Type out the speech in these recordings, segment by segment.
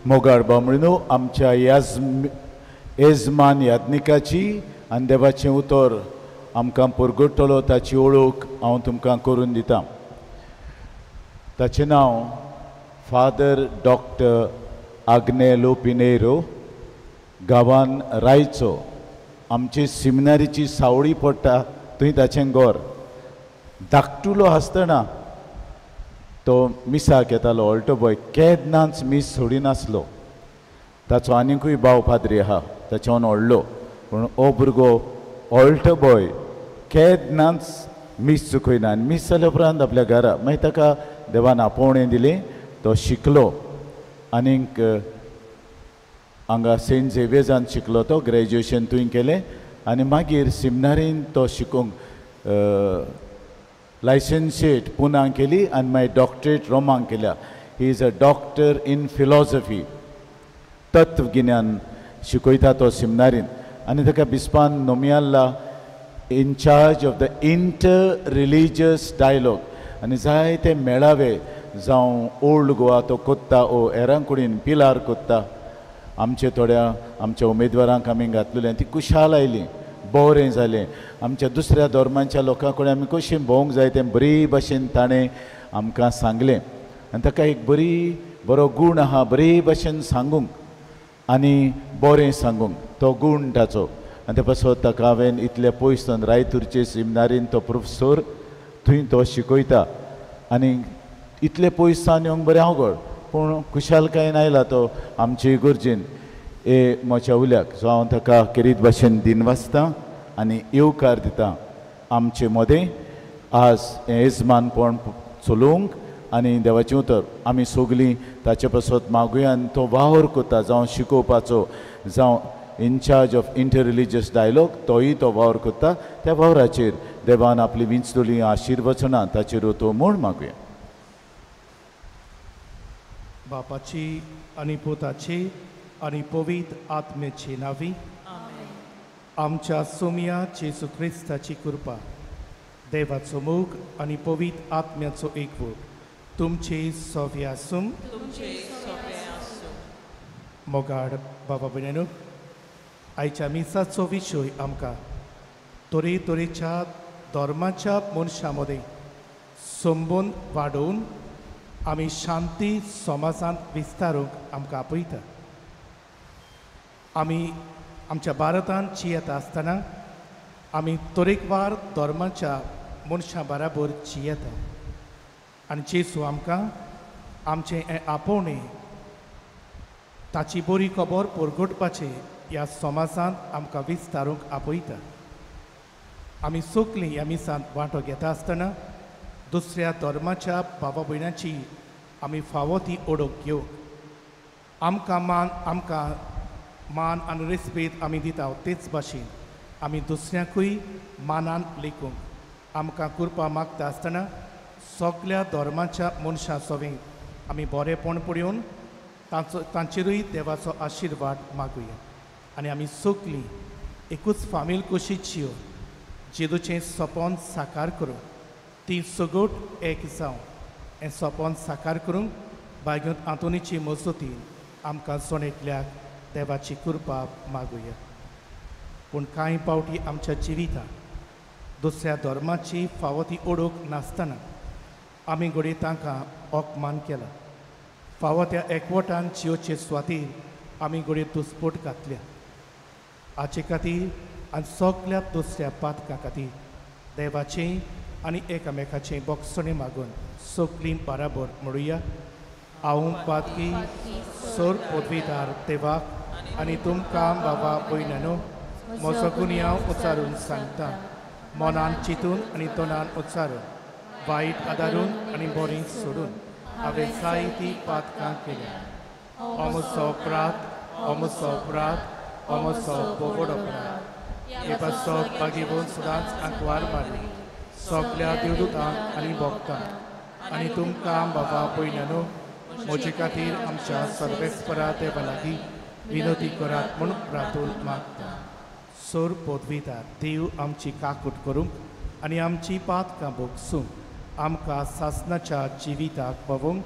मोगाळ बामणो आमच्या येजमान याज्ञिकाची आनी देवाचें उतर आमकां परगटतलो ताची ओळख हांव तुमकां करून दितां. ताचें नांव फादर डॉक्टर आग्नेलो पिनेरो, गांवान रायचो. आमची सिमिनारीची सावळी पडटा थंय ताचें घर. धाकटुलो आसतना तो मिसाक येतालो, ऑल्टो बॉय, केन्नाच मीस सोडिनासलो. ताचो आनिकूय भाव पाद्री आहा, ताच्यान व्हडलो, पूण हो भुरगो ऑल्टो बॉय केन्नाच मीस चुकयना. आनी मीस जाल्या उपरांत आपल्या घरा मागीर ताका देवान आपोवणें दिलें, तो शिकलो आनीक हांगा सेंट झेवियर्सान शिकलो, तो ग्रॅज्युएशन थंय केलें आनी मागीर सिमिनारीन तो शिकूंक लायसन्शिएट पुनाक केली आनी मागीर डॉक्टरेट रोमाक केल्या. He is a doctor in philosophy, तत्वगिन्यान शिकयता तो सिमिनारीन. आनी ताका बिस्पान नोमियाल्ला in charge of the inter religious dialogue. आनी जायते मेळावे जावं ओल्ड गोवा तो कोत्ता ओ हेरां कडेन पिलार कोत्ता. आमचे थोड्या आमच्या उमेदवारांक आमी घातलेलें, ती खुशाल आयली, बरें जालें. आमच्या दुसऱ्या धर्मांच्या लोकां कडेन आमी कशें भोंवंक जाय तें बरी भाशेन ताणें आमकां सांगलें. आनी ताका एक बरी बरो गूण आहा, बरे भाशेन सांगूंक आनी बरें सांगूंक, तो गूण ताचो. आनी ते पासत ताका हांवें इतले पयस रायतूरचे सिमिनारीन तो प्रोफेसर थंय तो शिकयता आनी इतले पयस सावन येवंक बरें अवघड, पूण खुशालकायेन आयला तो आमचे इगर्जेन ए म्हज्या उल्याक. सो हांव ताका खेरीत भाशेन दिनवासतां आनी येवकार दितां आमचे मदें आज हें येजमानपण चलोवंक आनी देवाचें उतर आमी सगलीं ताचे पासत मागुया. आनी तो वावर करता, जावं शिकोवपाचो, जावं in charge of inter religious dialogue, तोय तो वावर करता. त्या वावराचेर देवान आपली विंचतली आशिर्वचनां ताचेर तो म्हूण मागुया. बापाची आनी पुताची आनी पवित्र आत्म्याची नावी आमच्या सोम्या जेजू क्रिस्ताची कृपा, देवाचो मोग आनी पवित्र आत्म्याचो एकवट तुमचे सोवे आसूं. मोगाड बाबा भयणीनो, आयच्या मिसाचो विशय आमकां तरेतरेच्या धर्माच्या मनशां मदें संबंद वाडोवन आमी शांती समाजांत विस्तारूंक आमकां आपयता. आमी आमच्या भारतांत जियेता आसतना आमी तरेकवार धर्माच्या मनशां बराबर जियेता आनी जेजू आमकां आमचें हें आपोवणें ताची बरी खबर परगटपाचें ह्या समाजांत आमकां विस्तारूंक आपयता. आमी सगलीं ह्या मिसांत वांटो घेता आसतना दुसऱ्या धर्माच्या बाबा भयणाची आमी फावो ती ओळख घेवंक आमकां मान आनी रेस्पेद आमी दिता तेच भाशेन आमी दुसऱ्यांकूय मानान लेखूंक आमकां कृपा मागता आसतना सगल्या धर्माच्या मनशां सवें आमी बरेंपण पळोवन तांचेरूय देवाचो आशिर्वाद मागुया. आनी आमी सगलीं एकूच फामील कशी जियो जेजूचें सपन साकार करूंक ती सगट एक जावं हें सपन साकार करूंक बायगून आंतोनीची मजतीन आमकां जण एकल्याक देवाची कृपा मागुया. पूण कांय पावटी आमच्या जिवितांत दुसऱ्या धर्माची फावो ती ओळख नासतना आमी घडये तांकां अपमान केला, फावो त्या एकवटान जियोचे सुवातीर आमी घडये दुस्पोट घातल्या. हाचे खातीर आनी सगल्या दुसऱ्या पातकां खातीर देवाचें आनी एकामेकाचें बोगसणें मागून सगलीं बराबर म्हणुया. हांव पातकी सोर पदवीदार देवाक आनी तुमकां बाबा भयणांनो म्हजो गुन्यांव उच्चारून सांगता, मनान चिंतून आनी तोंडान उच्चारून, वायट आदारून आनी बरीं सोडून हांवें जायतीं पातकां केल्या. अमसो अपराध, अमसो अपराध, अमसो बोगड अपराध. हे पासत बागेवन सदांच आंकवार मारली सगल्या देवदूतांक आनी भक्तांक आनी तुमकां बाबा भयणांनो म्हजे खातीर आमच्या सर्वेस्परा देवा लागीं विनोदी करात म्हूण प्रार्थून मागता. सोर पदवीदार देव आमची काकूट करूंक आनी आमची पातकां भोगसूंक आमकां सासनाच्या जिविताक पावोवंक.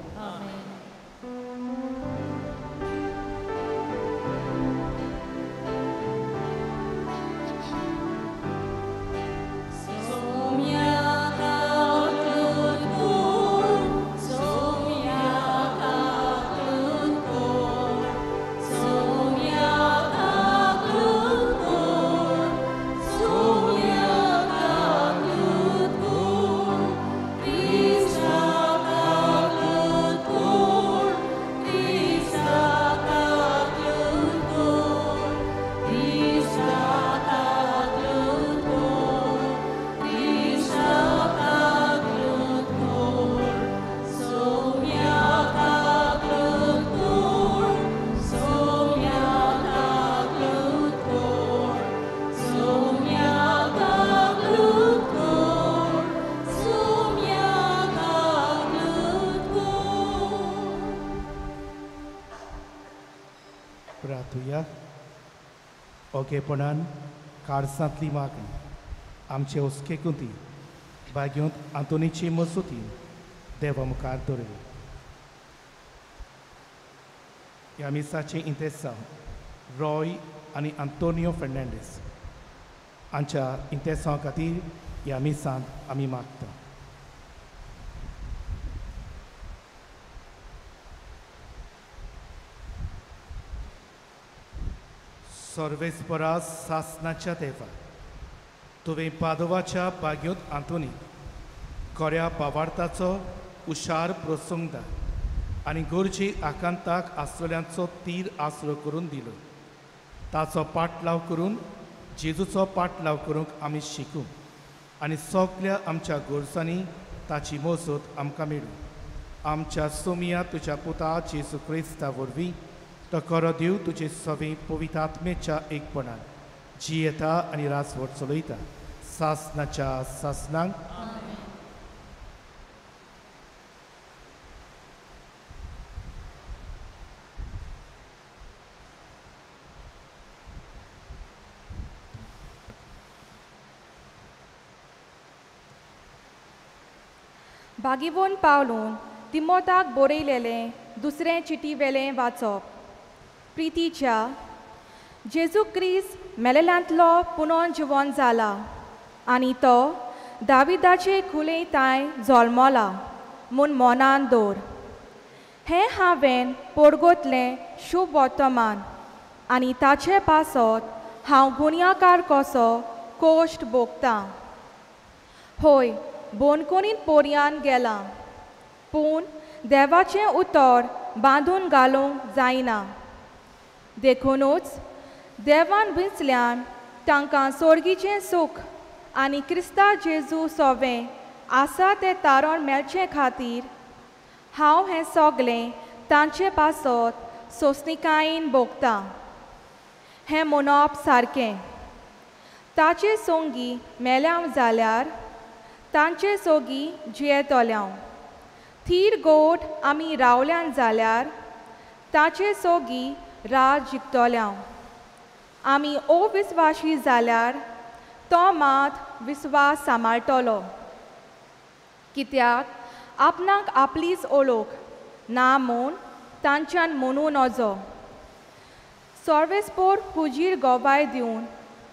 प्रार्थुया. ओगेपणान काळजांतली मागणी आमचे हुस्के कुंती बाग्योंत आंतोनीची मजूती देवा मुखार दवरली. ह्या मिसाचें इंतेसांव रॉय आनी आंतोनियो फेर्नांडीस हांच्या इंतेसांव खातीर ह्या मिसांत आमी मागता. सर्वेस्परा सासनाच्या देवा, तुवें पादोवाच्या बाग्योंत आंतोनीक खऱ्या बावार्थाचो हुशार प्रसंगदार आनी गरजे आकांताक आसलेल्यांचो तीर आसरो करून दिलो. ताचो पाटलाव करून जेजूचो पाटलाव करूंक आमी शिकूं आनी सगल्या आमच्या गरजांनी ताची मजत आमकां मेळूं. आमच्या सोमिया तुज्या पुता जेजू क्रिस्ता वरवीं तो खरो देव तुजे सवे पवित्र आत्मेच्या एकपणान जियेता आनी राजवट चलयता सासनाच्या सासनांक. बागीवोन पावलून तिमोताक बरयलेलें दुसरें चिटी वेलें वाचप. प्रितीच्या जेजू क्रिस्त मेलेल्यांतलो पुनोन जिवन जाला आनी तो दाविदाचे खुले तांय जल्मला म्हूण मनान दवर. हें हांवें पोरगोतलें शुभ वर्तमान आनी ताचे पासत हांव गुन्यांवकार कसो कोश्ट भोगतां. हय, बोनकोनीन पोरयान गेलां, पूण देवाचें उतर बांदून घालूंक जायना. देखुनूच देवान विंचल्यान तांकां सोर्गीचें सूख आनी क्रिस्ता जेजू सोवें आसा तें तारण मेळचे खातीर हांव हें सगलें तांचे पासत सोंसणिकायेन भोगतां. हें म्हणप सारकें, ताचे सोंगी मेल्यांव जाल्यार तांचे सोगी जियेतल्यांव, थीर गोठ आमी रावल्यान जाल्यार ताचे सोगी राज जिखतल्यांव. आमी अविस्वाशी जाल्यार तो मात विस्वास सांबाळटलो, कित्याक आपणाक आपलीच ओळख ना म्हूण तांच्यान म्हणूं नजो. सर्वेस्पोर हुजीर गवाय दिवन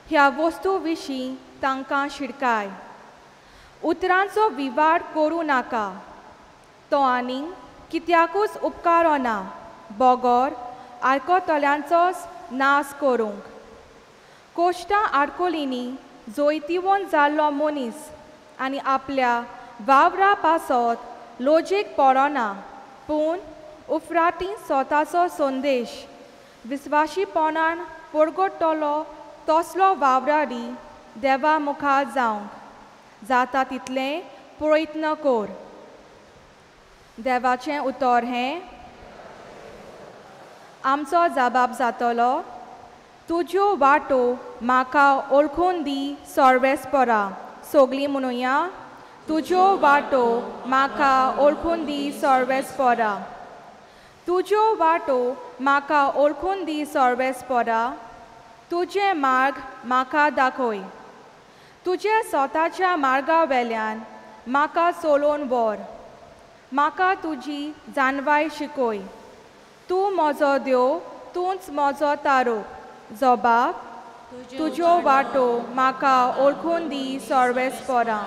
ह्या वस्तू विशीं तांकां शिडकाय. उतरांचो विवाद करूं नाका, तो आनीक कित्याकूच उपकारना बगर आयकतल्यांचोच नाश करूंक. कोश्टां आडकोलिंनी जैतिवंत जाल्लो मनीस आनी आपल्या वावरा पासत लजेक पडना, पूण उफराटी स्वताचो संदेश विस्वाशीपणान परगटतलो तसलो वावराडी देवा मुखार जावंक जाता तितलें प्रयत्न कर. देवाचें उतर हें आमचो जबाब जातलो. तुज्यो वाटो म्हाका ओळखून दी सर्वेस्परा. सगलीं म्हणुया, तुज्यो वाटो म्हाका ओळखून दी सर्वेस्परा. तुज्यो वाटो म्हाका ओळखून दी सर्वेस्परा. तुजे मार्ग म्हाका दाखय. तुज्या स्वताच्या मार्गा वेल्यान म्हाका चलोवन व्हर. म्हाका तुजी जाणवाय शिकय. तूं म्हजो देव, तूंच म्हजो तारो. जबाब, तुज्यो वाटो म्हाका ओळखून दी सर्वेस्परा.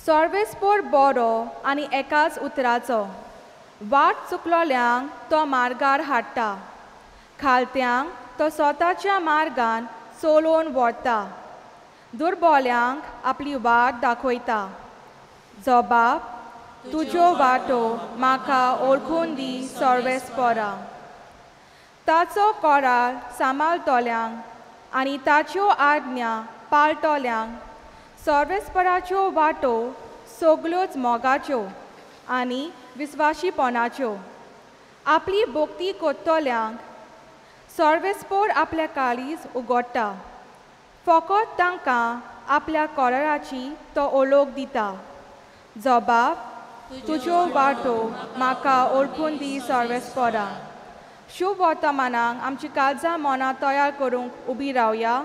सर्वेस्पोर बरो आनी एकाच उतराचो. वाट चुकलोल्यांक तो मार्गार हाडटा, खालत्यांक तो स्वताच्या मार्गान चलोवन व्हरता, दुर्बोल्यांक आपली वाट दाखयता. जबाब, तुज्यो वाटो म्हाका ओळखून दी सर्वेस्परा. ताचो कोरार सांबाळटल्यांक आनी ताच्यो आज्ञा पाळटल्यांक सर्वेस्पराच्यो वाटो सगल्योच मोगाच्यो आनी विस्वाशीपणाच्यो. आपली भक्ती करतल्यांक सर्वेस्पोर आपल्या काळीज उगडटा, फकत तांकां आपल्या कोराराची तो ओळख दिता. जबाब, तुज्यो वाटो म्हाका ओळखून दी सर्वेस्परा. शुभ वर्तमानाक आमची काळजां मनां तयार करूंक उबी रावया.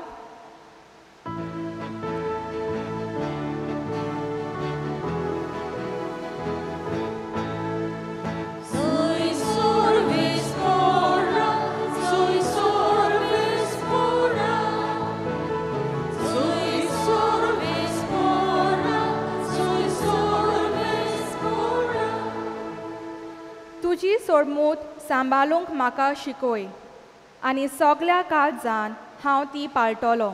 तुजी सोडमूत सांबाळूंक म्हाका शिकय आनी सगल्या काळजान हांव ती पाळटलो.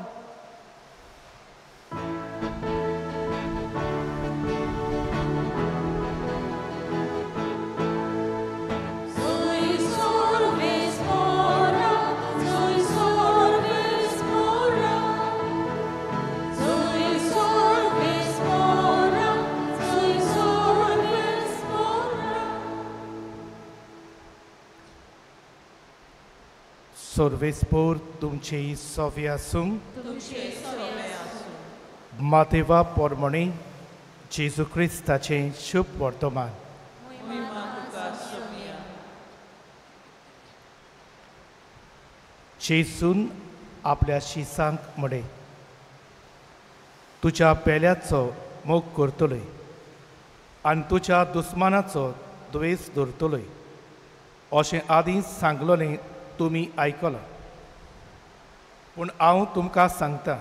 सर्वेस्पोर तुमचे सोवे आसूं. मातेवा पोरमणी जेजू क्रिस्ताचें शुभ वर्तमान. जेजून आपल्या शिसांक म्हळें, तुज्या पेल्याचो मोग करतलोय आनी तुज्या दुस्मानाचो द्वेस दवरतलोय अशें आदीं सांगलोलें तुमी आयकलां. पूण हांव तुमकां सांगता,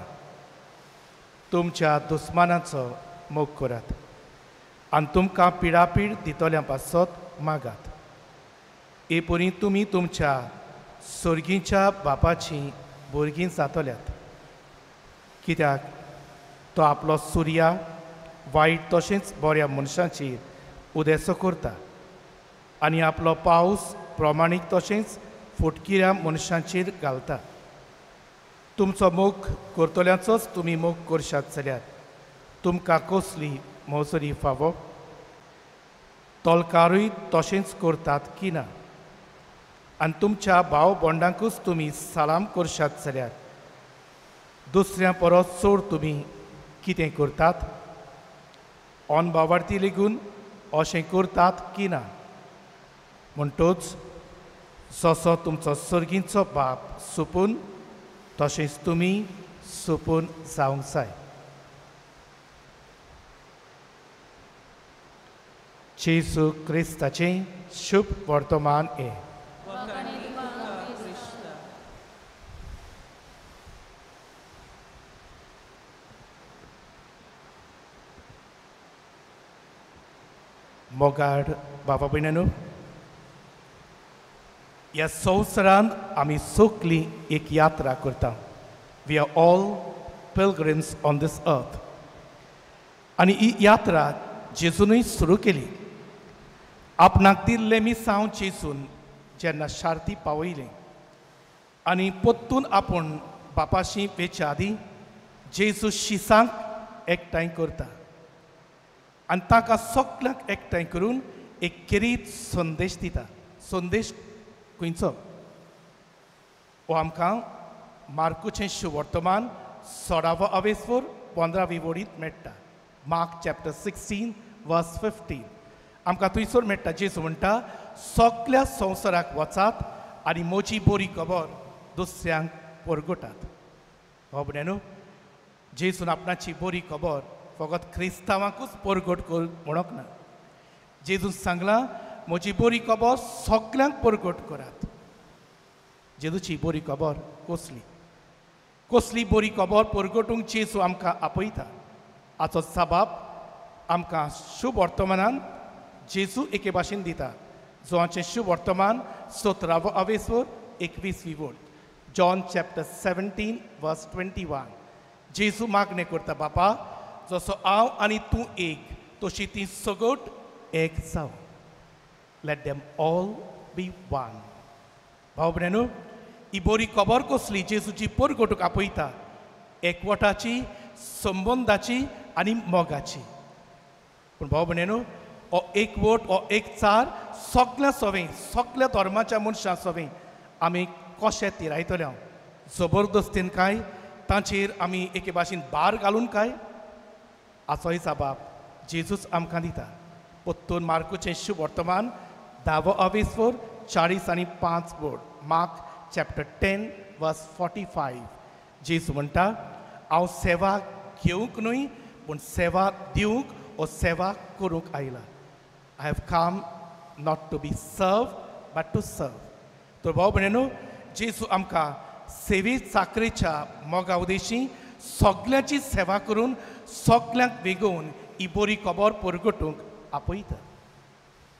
तुमच्या दुस्मानाचो मोग करात आनी तुमकां पिडापीड दितल्या पासत मागात. हे परी तुमी तुमच्या सर्गीच्या बापाचीं भुरगीं जातल्यात, कित्याक तो आपलो सुर्या वायट तशेंच बऱ्या मनशांचेर उदेसो करता आनी आपलो पावस प्रमाणीक तशेंच फुटकिऱ्या मनशांचेर घालता. तुमचो मोग करतल्यांचोच तुमी मोग करशात जाल्यार तुमकां कसली मोजरी फावो? तोलकारूय तशेंच करतात की ना? आनी तुमच्या भाव बोंडांकूच तुमी सलाम करशात जाल्यार दुसऱ्या परस चड तुमी कितें करतात? अनभावार्थी लेगून अशें करतात की ना? म्हणटच जसो तुमचो सर्गींचो बाप सुपून तशेंच तुमी सुपून जावंक जाय. जेजू क्रिस्ताचें शुभ वर्तमान हें. मोगाड बाबा भयणांनो, ह्या संवसारांत आमी सगळीं एक यात्रा करता. We are all pilgrims on this earth. आनी ही यात्रा जेजूनय सुरू केली. आपणाक दिल्लें मिसांव जेजून जेन्ना शार्ती पावयलें आनी पोत्तून आपूण बापाशी वेच्या आदीं जेजू शिसांक एकठांय करता आनी ताका सगल्यांक एकठांय करून एक खेरीत संदेश दिता. संदेश खंयचो? हो आमकां मार्कुचें शुवर्तमान 16वो अवेस्वर 15वी वडींत मेळटा. मार्क चॅप्टर 16 वर्स 15 आमकां थंयसर मेळटा. जेजू म्हणटा, सगल्या संवसाराक वचात आनी म्हजी बरी खबर दुसऱ्यांक परगटात. हो भयणांनो, जेजून आपणाची बरी खबर फकत क्रिस्तांवांकूच परगट कर म्हणूंक ना. जेजून सांगलां, म्हजी बरी खबर सगल्यांक परगट करात. जेजूची बरी खबर कसली? कसली बरी खबर परगटूंक जेजू आमकां आपयता? हाचो सबाब आमकां शुभ वर्तमानान जेजू एके भाशेन दिता. जोवाचें शुभ वर्तमान 17वो अवेस्वर 21वी वोट, जॉन चॅप्टर 17 वर्स 21. जेजू मागणें करता, बापा जसो हांव आनी तूं एक तशी ती सगट एक जावं. Let them all be one. भाव भयणांनो, ही बरी खबर कसली? जेजूची परगटूंक आपयता, एकवटाची, संबंदाची आनी मोगाची. पूण भाव भयणांनो, हो एकवट, हो एकचार सगल्या सवें, सगल्या धर्माच्या मनशां सवें आमी कशें तिरायतले? जबरदस्तीन काय तांचेर आमी एके भाशेन भार घालून काय? हाचोय जबाब जेजूच आमकां दिता. पोत्तून मार्कुचें शुभ वर्तमान 10वो अवेस्वर 45 बोर्ड, मार्क चॅप्टर 10 वर्स 45। जेजू म्हणटा हांव सेवा घेवंक न्हय पूण सेवा दिवंक ओ सेवा करूंक आयला। I have come not to be serve but to serve. तर भाव भयणीनो, जेजू आमकां सेवे चाकरेच्या मोगा उदेशी सगल्यांची सेवा करून सगल्यांक वेगोवन ही बरी खबर परगटूंक आपयता।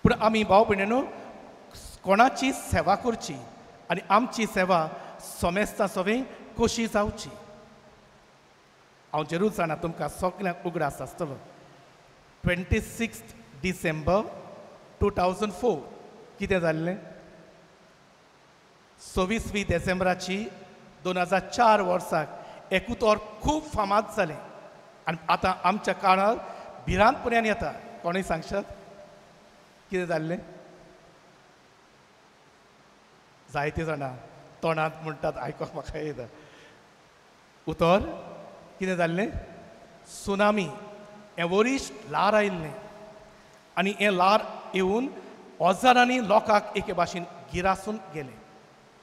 पूण आमी भाव भयणीनो कोणाची सेवा करची आनी आमची सेवा समेस्ता सवें कशी जावची? हांव जरूर जाणा तुमकां सगल्यांक उगडास आसतलो 26 डिसेंबर 2004 कितें जाल्लें? 26 डिसेंबराची 2004 वर्साक एकूतर खूब फामाद जालें आनी आतां आमच्या काळार भिरांत पर्यंत येता। कोणूय सांगशात कितें जाल्लें? जायते जाणां तोंडांत म्हणटात आयकोंक म्हाका येता। उतर कितें जाल्लें? सुनामी हें वरिश्ठ ल्हार आयिल्लें आनी हें ल्हार येवन हजारांनी लोकांक एके भाशेन गिरासून गेलें।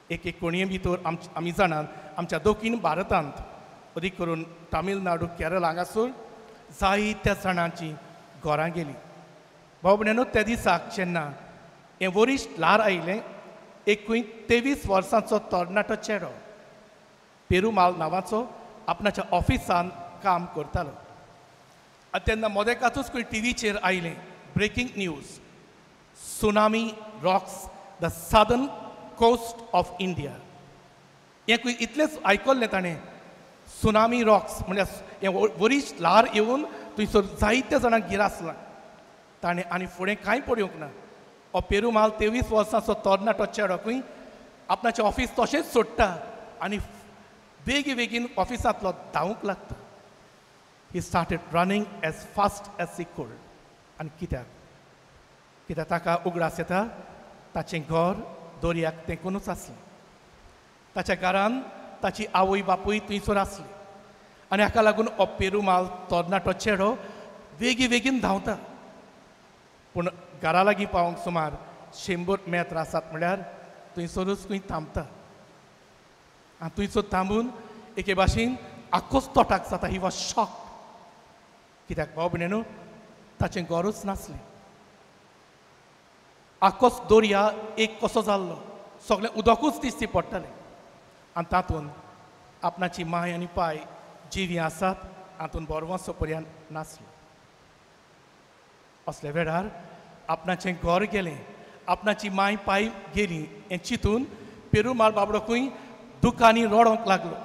एक एक कोणये भितर आमी जाणात आमच्या दक्षिण भारतांत अदीक करून तामिळनाडू, केरळ हांगासर जायत्या जाणांची घरां गेलीं। भाव भयणीनो, त्या दिसाक जेन्ना हें वरिश्ठ ल्हार आयलें एक खंय 23 वर्सांचो तरणाटो चेडो पेरुमाल नांवाचो आपणाच्या ऑफिसान काम करतालो आनी तेन्ना मदेकाचूच खंय टिवीचेर आयलें breaking news, tsunami rocks the southern coast of India. हें खंय इतलेंच आयकल्लें ताणें, सुनामी रॉक्स म्हणल्यार हें वरिश्ठ ल्हार येवन थंयसर जायत्या जाणांक गिरासलां। ताणें आनी फुडें कांय पळोवंक ना। हो पेरुमाल 23 वर्सांचो तरणाटो चेडो खंय आपणाचें ऑफिस तशेंच सोडटा आनी बेगी बेगीन ऑफिसांतलो धांवूंक लागता। He started running as fast as he could. आनी कित्याक? कित्याक ताका उगडास येता ताचें घर दर्याक तेंकुनूच आसलें, ताच्या घरान ताची आवय बापूय थंयसर आसली आनी हाका लागून हो पेरुमाल तरणाटो चेडो बेगी बेगीन धांवता। पूण घरा लागीं पावोंक सुमार 100 मेत्र आसात म्हणल्यार थंयसरूच खंय थांबता आनी थंयसर थांबून एके भाशेन आख्खोच तोटाक जाता। He was shock. कित्याक भाव भयणीनो, ताचें घरूच नासलें, आख्खोच दर्या एक कसो जाल्लो, सगळें उदकूच दिश्टी पडटालें आनी तातूंत आपणाची माय आनी पाय जिवीं आसात हातूंत बरवसो पर्यंत नासलो। असल्या वेळार आपणाचें घर गेलें, आपणाची माय पाय गेली हें चिंतून पेरुमाल बाबडो खंय दुकांनी रडोंक लागलो।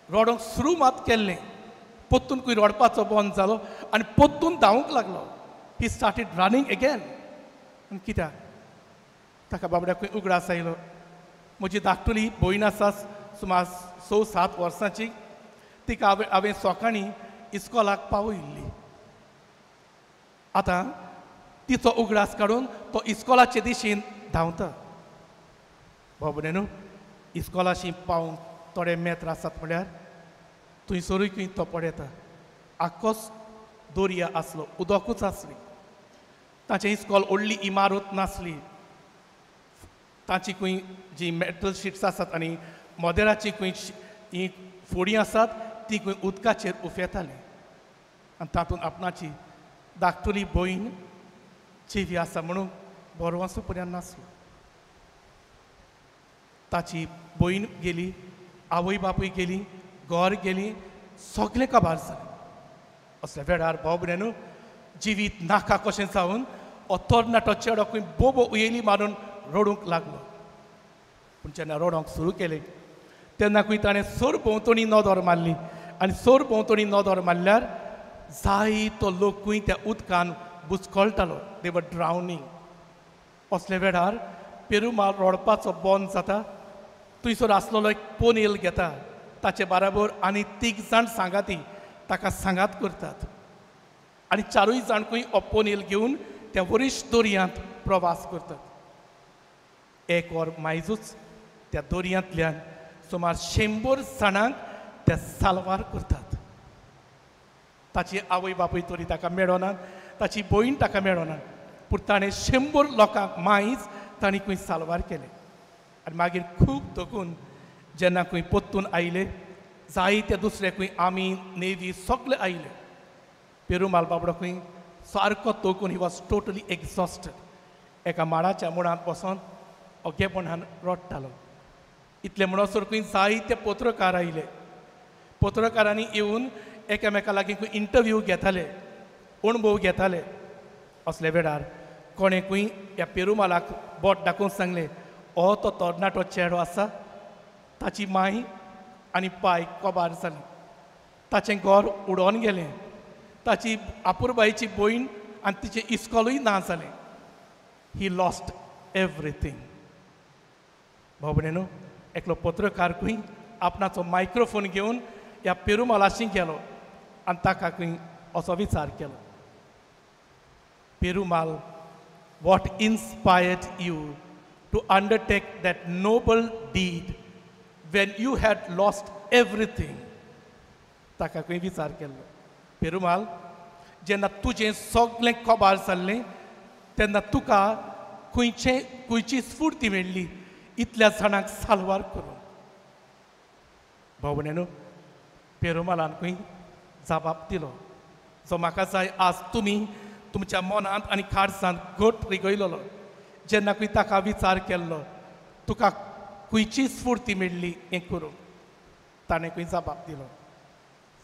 रडोंक सुरू मात केल्लें, पोत्तून खंय रडपाचो बंद जालो आनी पोत्तून धांवूंक लागलो। He started running again. आनी कित्याक? ताका बाबड्याक खंय उगडास आयलो म्हजी धाकटुली भयण आसा सुमार 6-7 वर्सांची, तिका हांवें सकाळीं इस्कॉलाक पावयिल्ली। आतां तिचो उगडास काडून तो इस्कॉलाचे दिशेन धांवता। भाव भयणीनो, इस्कॉलाशी पावूंक थोडे मेत्र आसात म्हणल्यार थंयसरूय खंय तो पळयता आख्खोच दर्या आसलो, उदकूच आसली। ताचें इस्कॉल व्हडली इमारत नासली, ताची खंय जी मेटल शिट्स आसात आनी मोदेराची खंय ही फोडी आसात ती खंय उदकाचेर उफेताली आनी तातूंत आपणाची धाकटुली भयण जिवी आसा म्हणून बरवसो पर्यंत नासलो। ताची भयण गेली, आवय बापूय गेली, घर गेली, सगळें काबार जालें। असल्या वेळार भाव भयणीनो, जिवीत नाका कशें जावन हो तरणाटो चेडो खंय बोबो उयेली मारून रडूंक लागलो। पूण जेन्ना रडोंक सुरू केलें तेन्ना खंय ताणें सर भोंवतणी नदर मारली आनी सर भोंवतणी नदर मारल्यार जायतो लोक खंय त्या उदकान बुचकळटालो। दे वर ड्रावनींग। असल्या वेळार पेरुमाल रडपाचो बंद जाता। थंयसर आसलेलो एक पोनेल घेता, ताचे बराबर आनी 3 जाण सांगाती ताका सांगात करतात आनी 4 जाण खंय हो पोनेल घेवन त्या वरिश्ठ दर्यांत प्रवास करतात। एक वर मायजूच त्या दर्यांतल्यान सुमार 100 जाणांक ते साल्वार करतात। ताची आवय बापूय तरी ताका मेळना, ताची भयण ताका मेळना, पूण ताणें 100 लोकांक मायज तांणी खंय साल्वार केलें. आनी मागीर खूब थकून जेन्ना खंय पोत्तून आयले, जायते दुसरे खंय आमी नेवी सगळे आयले. पेरुमाल बाबडो खंय सारको थकून, he was totally exhausted, एका माडाच्या मुळांत बसोन ओगेपणान रडटालो. इतले म्हणसर खंय जायते पत्रकार आयले. पत्रकारांनी येवन एकामेका लागीं खंय इंटरव्यू घेताले, अणभव घेताले. असल्या वेळार कोणें खंय ह्या पेरुमालाक बोट दाखोवन सांगलें, हो तो तरणाटो चेडो आसा, ताची माय आनी पाय कबार जाली, ताचें घर उडोवन गेलें, ताची आपुरबायची भयण आनी तिचें इस्कॉलूय ना जालें. He lost everything. भाव भयणीनो, एकलो पत्रकार खंय आपणाचो मायक्रोफोन घेवन ह्या पेरुमालाशी गेलो आनी ताका खंय असो विचार केलो, Perumal, what inspired you to undertake that noble deed when you had lost everything? ताका खंय विचार केलो, पेरुमाल, जेन्ना तुजें सगळें कबार जाल्लें तेन्ना तुका खंयचे खंयची स्फूर्ती मेळ्ळी इतल्या जाणांक साल्वार करूंक? भाव भयणीनो, पेरुमालान खंय जबाब दिलो, जो म्हाका जाय आज तुमी तुमच्या मनांत आनी काळजांत घट रिगयलेलो. जेन्ना खंय ताका विचार केल्लो, तुका खंयची स्फूर्ती मेळ्ळी हें करूंक, ताणें खंय जबाब दिलो,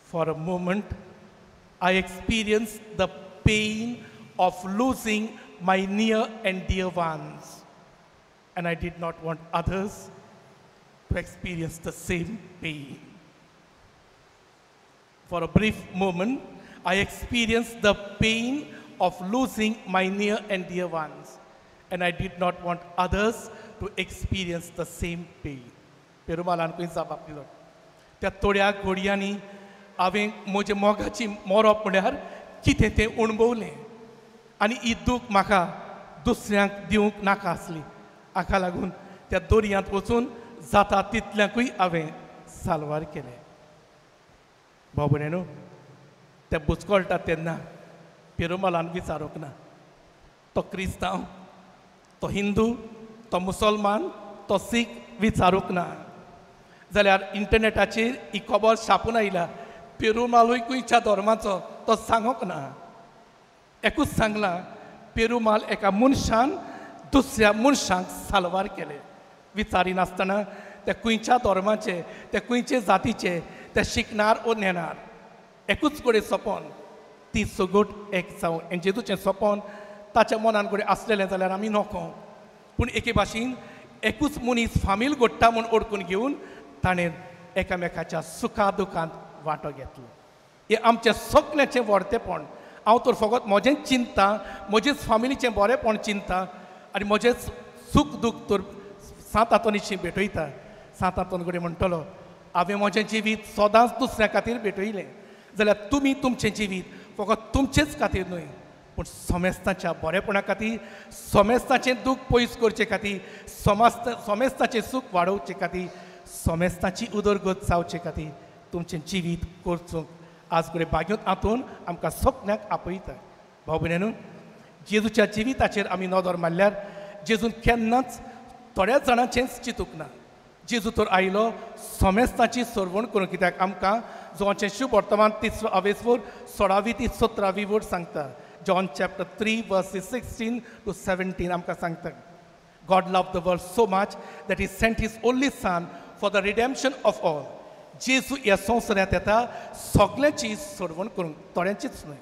for a moment I experience the pain of losing my near and dear ones, and I did not want others to experience the same pain. For a brief moment, I experienced the pain of losing my near and dear ones, and I did not want others to experience the same pain. पेरुमालान खंय जबाब दिलो, त्या थोड्या घोडयांनी हांवें म्हज्या मोगाची मरप म्हळ्यार कितें तें अणभवलें आनी ही दूख म्हाका दुसऱ्यांक दिवंक नाका आसली. हाका लागून त्या दर्यांत वचून जाता तितल्यांकूय हांवें साल्वार केलें. भाव भयणीनो, ते बुचकळटा तेन्ना पेरुमालान विचारूंक ना, तो क्रिस्तांव, तो हिंदू, तो मुसलमान, तो सीख, विचारूंक ना. जाल्यार इंटरनेटाचेर ही खबर छापून आयल्या, पेरुमालूय खंयच्या धर्माचो तो सांगूंक ना. एकूच सांगलां, पेरुमाल एका मनशान दुसऱ्या मनशांक साल्वार केले, विचारिनासतना ते खंयच्या धर्माचे, ते खंयचे जातीचे, ते शिकणार ओ नेणार. एकूच कडेन सपन, ती सगट एक जावं. जेजूचें सपन ताच्या मनान कडेन आसलेलें जाल्यार आमी नको, पूण एके भाशेन एकूच मनीस फामील घडटा म्हूण ओडकून घेवन ताणें एकामेकाच्या सुखा दुखांत वांटो घेतलो. हें आमचें सगळ्यांचें व्हडतेपण. हांव तर फकत म्हजेंच चिंता, म्हजेच फामिलीचें बरेंपण चिंता आनी म्हजेंच सूख दूख तर सांत आंतोनीशी भेटयता. सांत आंतोन कडेन म्हणटलो, हांवें म्हजें जिवीत सदांच दुसऱ्या खातीर भेटयलें, जाल्यार तुमी तुमचें जिवीत फकत तुमचेच खातीर न्हय पूण समेस्ताच्या बरेपणा खातीर, समेस्ताचें दूख पयस करचे खातीर, समेस्ताचें सूख वाडोवचे खातीर, समेस्ताची उदरगत जावचे खातीर तुमचें जिवीत करचूंक आज कडेन भाग्योत आंतोन आमकां सगळ्यांक आपयता. भाव भयणीनो, जेजूच्या जिविताचेर आमी नदर मारल्यार जेजून केन्नाच थोड्या जाणांचेंच चिंतूंक ना. जेजू तर आयलो समेस्ताची सरवण करूंक, कित्याक आमकां जोवाचें शुभ वर्तमान 3 अवेसवर 16वी ती 17वी वर सांगता. John chapter 3 verses 16 to 17 आमकां सांगता, God loved the world so much that he sent his only son for the redemption of all. जेजू ह्या संवसारांत येता सगळ्यांची सोडवण करूंक, थोड्यांचीच न्हय.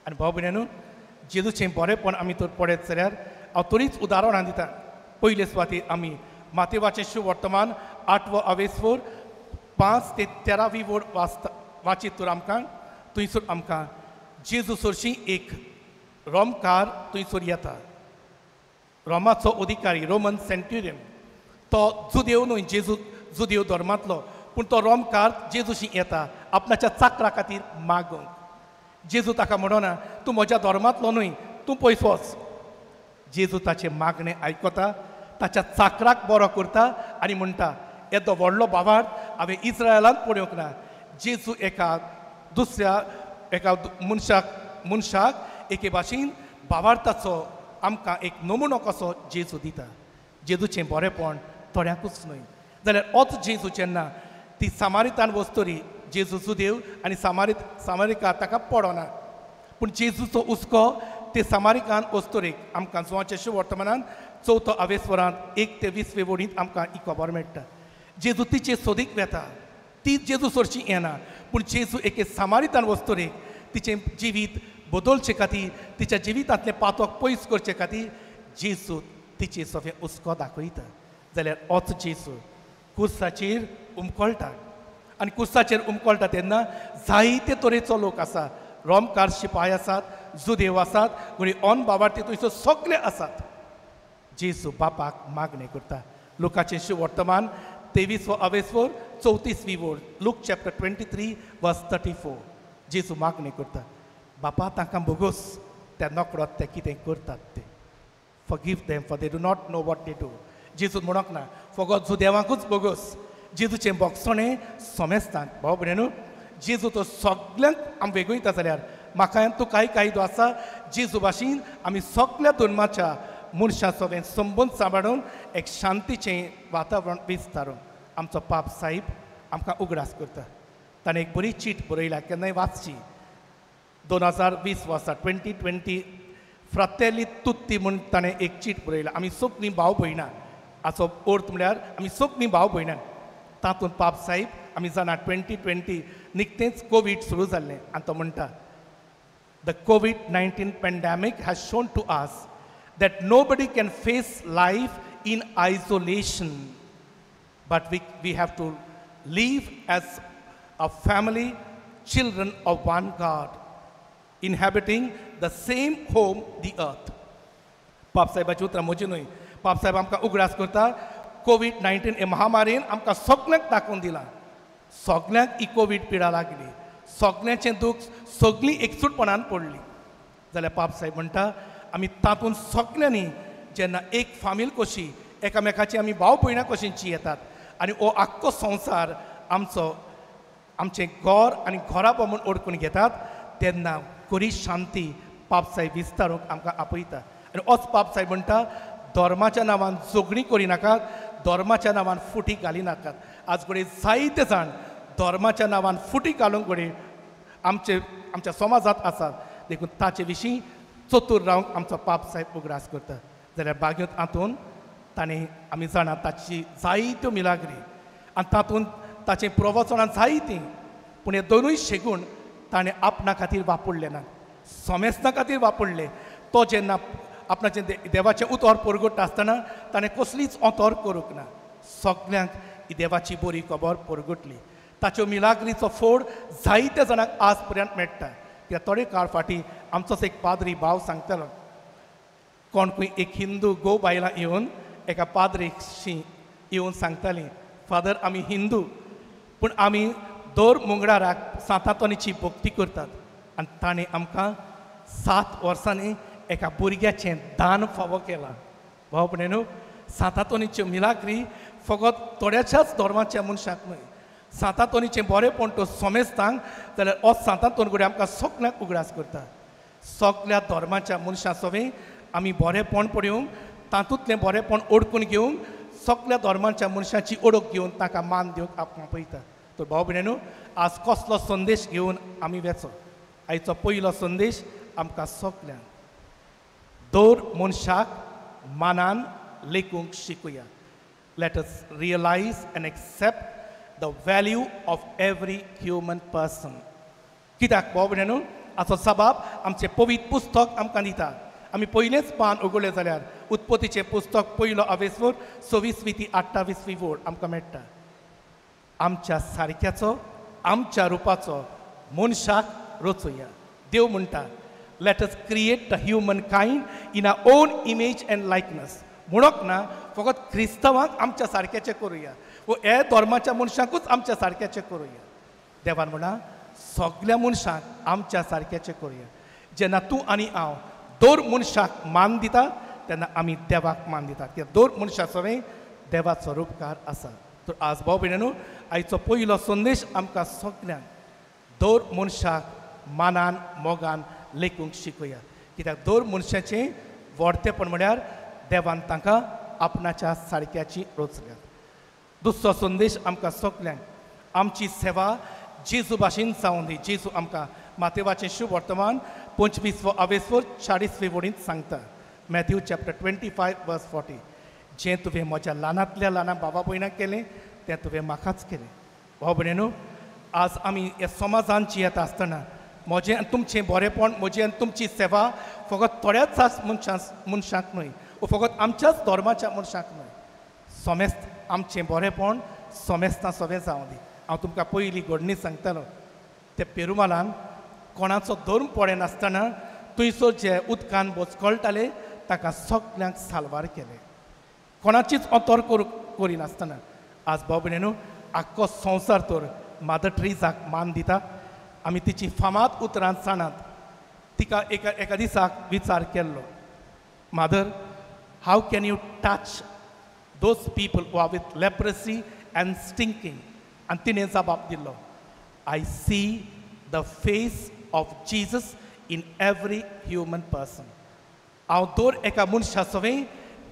आनी भाव भयणीनो, जेजूचें बरेंपण आमी तर पळयत जाल्यार हांव थोडीच उदाहरणां दिता. पयले सुवातेर आमी मातेवाचें शुभ वर्तमान 8वो अवेसवर 5 ते 13वी वर वाचता वाचीत तर आमकां थंयसर आमकां जेजू सरशी एक रोमकार थंयसर येता. रोमाचो अधिकारी, रोमन सेंट्युरियन, तो जुदेव न्हय, जेजू जुदेव धर्मांतलो, पूण तो रोमकार जेजूशी येता आपणाच्या चाकरा खातीर मागूंक. जेजू ताका म्हणना, तूं म्हज्या धर्मांतलो न्हय, तूं पयस वच. जेजू ताचें मागणें आयकता, ताच्या चाकराक बरो करता आनी म्हणटा, येदो व्हडलो भावार्थ हांवें इस्रायलांत पळोवंक ना. जेजू एका दुसऱ्या एका मनशाक एके भाशेन भावार्थाचो आमकां एक नमुनो कसो जेजू दिता. जेजूचें बरेंपण थोड्यांकूच न्हय. जाल्यार ओच जेजू जेन्ना ती सामारितान वस्तुरी, जेजू जुदेव आनी सामारिका ताका पडना, पूण जेजूचो हुस्को ते सामारिकान वस्तुरेक आमकां जुवाचें शुवर्तमानान 4 आवेस्वरांत 1 ते 20 वडींत आमकां ही खबर मेळटा. जेजू तिचे सोदीक वेता, ती जेजू सोरची येना, पूण जेजू एके सामारितान वस्तुरेक तिचें जिवीत बदलचे खातीर, तिच्या जिवितांतलें पातक पयस करचे खातीर जेजू तिचे सोफे हुस्को दाखयता. जाल्यार ओच जेजू कुर्साचेर उमकळटा आनी कुर्साचेर उमकळटा तेन्ना जायते तरेचो लोक आसा, रोमकार शिपाय आसात, जुदेव आसात, घडये ऑन बाबार्थी थंयसर सगळे आसात. जेजू बापाक मागणें करता. लुकाचें शुवर्तमान 23वो आवेस्वर 34वी वोर, लूक चॅप्टर 23 वर्स 34. जेजू मागणें करता, बापा तांकां भोगोस, त्या नकळत ते कितें करतात ते, forgive them for they do not know what they do. जेजू म्हणोंक ना फकत जुदेवांकूच भोगोस, जेजूचें बोगसणें सोमेस्तांक. भाव भयणीनो, जेजू तो सगल्यांक आमी वेगळयता जाल्यार म्हाका तूं कांय कायदो आसा, जेजू भाशेन आमी सगल्या धर्माच्या मनशां सगळें संबंद सांबाळून एक शांतीचें वातावरण विस्तारून आमचो पाप साहेब आमकां उगडास करता. ताणें एक बरी चीट बरयल्या, केन्नाय वाचची. 2020 वर्सा 2020 फ्रातेली तुत्ती म्हूण ताणें एक चीट बरयल्या. आमी सगळीं भाव भयणां हाचो अर्थ म्हळ्यार आमी सगळीं भाव भयणां. तातूंत पाप साहेब आमी जाणा 2020 निकतेंच कोवीड सुरू जाल्लें आनी तो म्हणटा, the COVID-19 pandemic has shown to us that nobody can face life in isolation, but we have to live as a family, children of one God, inhabiting the same home, the earth. पाप साहेबाची उतरां म्हजी न्हय, पाप साहेब आमकां उगडास करता कोवीड-19 हे महामारीन आमकां सगल्यांक दाखोवन दिलां, सगल्यांक ही कोवीड पिडा लागली, सगल्यांचें दूख सगळीं एकसूटपणान पडली. जाल्यार पाप साहेब म्हणटा आमी तातूंत सगल्यांनी जेन्ना एक फामील कशी एकामेकाची आमी भाव भयणां कशी जियेतात आनी हो आख्खो संवसार आमचो आमचें घर आनी घराबो म्हूण ओडकून घेतात तेन्ना खरी शांती पाप साहेब विस्तारूंक आमकां आपयता. आनी होच पाप साहेब म्हणटा धर्माच्या नांवान झगडीं करिनाकात, धर्माच्या नांवान फुटी घालिनाकात. आज घडये जायते जाण धर्माच्या नांवान फुटी घालूंक घडये आमचे आमच्या समाजांत आसात, देखून ताचे विशीं चतूर रावंक आमचो पाप साहेब उगडास करता. जाल्यार बागेंत हातून ताणें आमी जाणा ताची जायत्यो मिलाग्री आनी तातूंत ताचें प्रवचनां जायतीं, पूण हे दोनूय शेगूण ताणें आपणा खातीर वापरले ना, सोमेस्तां खातीर वापरले. तो जेन्ना आपणाचें देवाचें उतर परगट्टा आसतना ताणें कसलीच अंतर करूंक ना, सगल्यांक ही देवाची बरी खबर परगटली. ताच्यो मिलाग्रीचो फोड जायत्या जाणांक आज पर्यंत मेळटा. कित्याक थोडे काळ फाटीं आमचोच एक पाद्री भाव सांगतालो, कोण खंय एक हिंदू गो बायलां येवन एका पाद्रीशी येवन सांगतालीं, फादर आमी हिंदू पूण आमी दर मंगळाराक सांतांतोनीची भक्ती करतात आनी ताणें आमकां 7 वर्सांनी एका भुरग्याचें दान फावो केलां. भाव भयणीनो, सांतांतोनीच्यो मिलाग्री फकत थोड्याच्याच धर्माच्या मनशाक न्हय, सांतांतोनीचें बरेंपण तो सोमेस्तांक, जाल्यार हो सांतांतोन घडये आमकां सगल्यांक उगडास करता. सगल्या धर्माच्या मनशां सवें आमी बरेंपण पळोवंक, तातूंतलें बरेंपण ओडकून घेवंक, सगल्या धर्माच्या मनशाची ओळख घेवन ताका मान दिवंक आपणां पळयता. तर भाव भयणीनो, आज कसलो संदेश घेवन आमी वेचो? आयचो पयलो संदेश आमकां सगल्यांक दर मनशाक मानान लेखूंक शिकूया. Let us realize and accept the value of every human person. कित्याक भाव भयणीनो, हाचो सबाब आमचें पवित्र पुस्तक आमकां दिता. आमी पयलेंच पान उगडलें जाल्यार उत्पत्तीचें पुस्तक पयलो आवेस्वर 26वी ती 28वी वोड आमकां मेळटा. आमच्या सारक्याचो आमच्या रुपाचो मनशाक रचुया. देव म्हणटा, let us create the humankind in our own image and likeness. म्हणूंक ना फकत क्रिस्तांवांक आमच्या सारक्याचें करुया वो हे धर्माच्या मनशांकूच आमच्या सारक्याचें करुया. देवान म्हणा सगल्या मनशांक आमच्या सारक्याचें करुया. जेन्ना तूं आनी हांव दर मनशाक मान दिता तेन्ना आमी देवाक मान दितात, कित्याक दर मनशा सवें देवाचो रुपकार आसा. तर आज भाव भयणीनो, आयचो पयलो संदेश आमकां सगल्यांक दर मनशाक मानान मोगान लेखूंक शिकूया. कित्याक दर मनशाचें व्हडतेपण म्हळ्यार देवान तांकां आपणाच्या सारक्याची रचल्यात. दुसरो संदेश आमकां सगल्यांक, आमची सेवा जेजू भाशेन जावं दी. जेजू आमकां मातेवाचें शुभ वर्तमान 25 आवेसवर 40 वडींत सांगता, मॅथ्यू चॅप्टर 25 वर्स 40, जें तुवें म्हज्या ल्हानांतल्या ल्हाना बाबा भयणाक केलें तें तुवें म्हाकाच केलें. भाव भयणीनो, आज आमी ह्या समाजान जियेता आसतना म्हजें आनी तुमचें बरेंपण, म्हजी आनी तुमची सेवा फकत थोड्याच मनशांक न्हय, फकत आमच्याच धर्माच्या मनशांक न्हय, समेस्त आमचें बरेंपण समेस्तां सगळें जावं दी. हांव तुमकां पयली घडणी सांगतालो, ते पेरुमालान कोणाचो धर्म पळयनासतना थंयसर जे उदकान बचकळटाले ताका सगल्यांक साल्वार केले, कोणाचीच अंतर करिनासतना. आज भाव भयणीनो, आख्खो संवसार तर मादर ट्रेजाक मान दिता. आमी तिची फामाद उतरां जाणात. तिका एका दिसाक विचार केल्लो, mother, how can you touch those people who are with leprosy and stinking? आनी तिणें जबाब दिल्लो, I see the face of Jesus in every human person. हांव दर एका मनशा सवें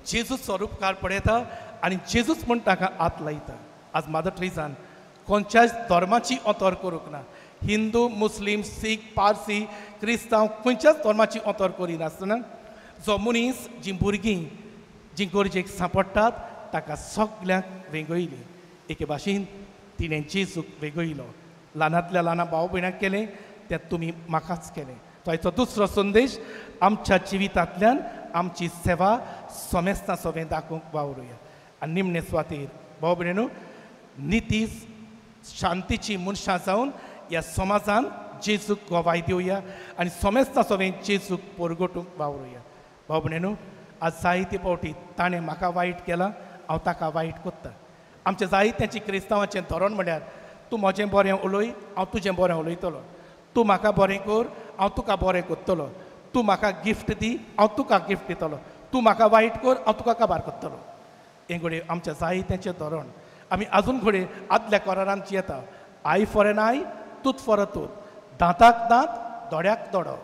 जेजूचो रुपकार पळयता आनी जेजूच म्हूण ताका हात लायता. आज मादर ट्रेजान खंयच्याच धर्माची अंतर करूंक ना. हिंदू, मुस्लीम, सीख, पारसी, क्रिस्तांव खंयच्याच धर्माची अंतर करिनासतना जो मनीस, जीं भुरगीं जीं गरजेक सांपडटात ताका सगल्यांक वेंगयली. एके भाशेन तिणें जेजूक वेंगयलो. ल्हानांतल्या ल्हाना भाव भयणाक केलें तें तुमी म्हाकाच केलें. तो हाचो दुसरो संदेश, आमच्या जिवितांतल्यान आमची सेवा समेस्तां सवें दाखोवंक वावरुया. आनी निमणे सुवातेर भाव भयणीनो, निती शांतीची मनशां जावन ह्या समाजान जेजूक गवाय दिवया आनी समेस्तां सवें जेजूक परगटूंक वावरुया. भाव भयणीनो, आज जायते फावटी ताणें म्हाका वायट केलां, हांव ताका वायट कोत्ता. आमचें जायत्याचें क्रिस्तांवाचें धोरण म्हळ्यार तूं म्हजें बरें उलय, हांव तुजें बरें उलयतलो, तूं म्हाका बरें कर, हांव तुका बरें करतलो, तूं म्हाका गिफ्ट दी, हांव तुका गिफ्ट दितलो, तूं म्हाका वायट कर, हांव तुका काबार करतलो. हें घडये आमच्या जायत्याचें धोरण. आमी आजून घडये आदल्या करारान जियेता, eye for an eye, tooth for a tooth, दांताक दांत, दोड्याक दोडो.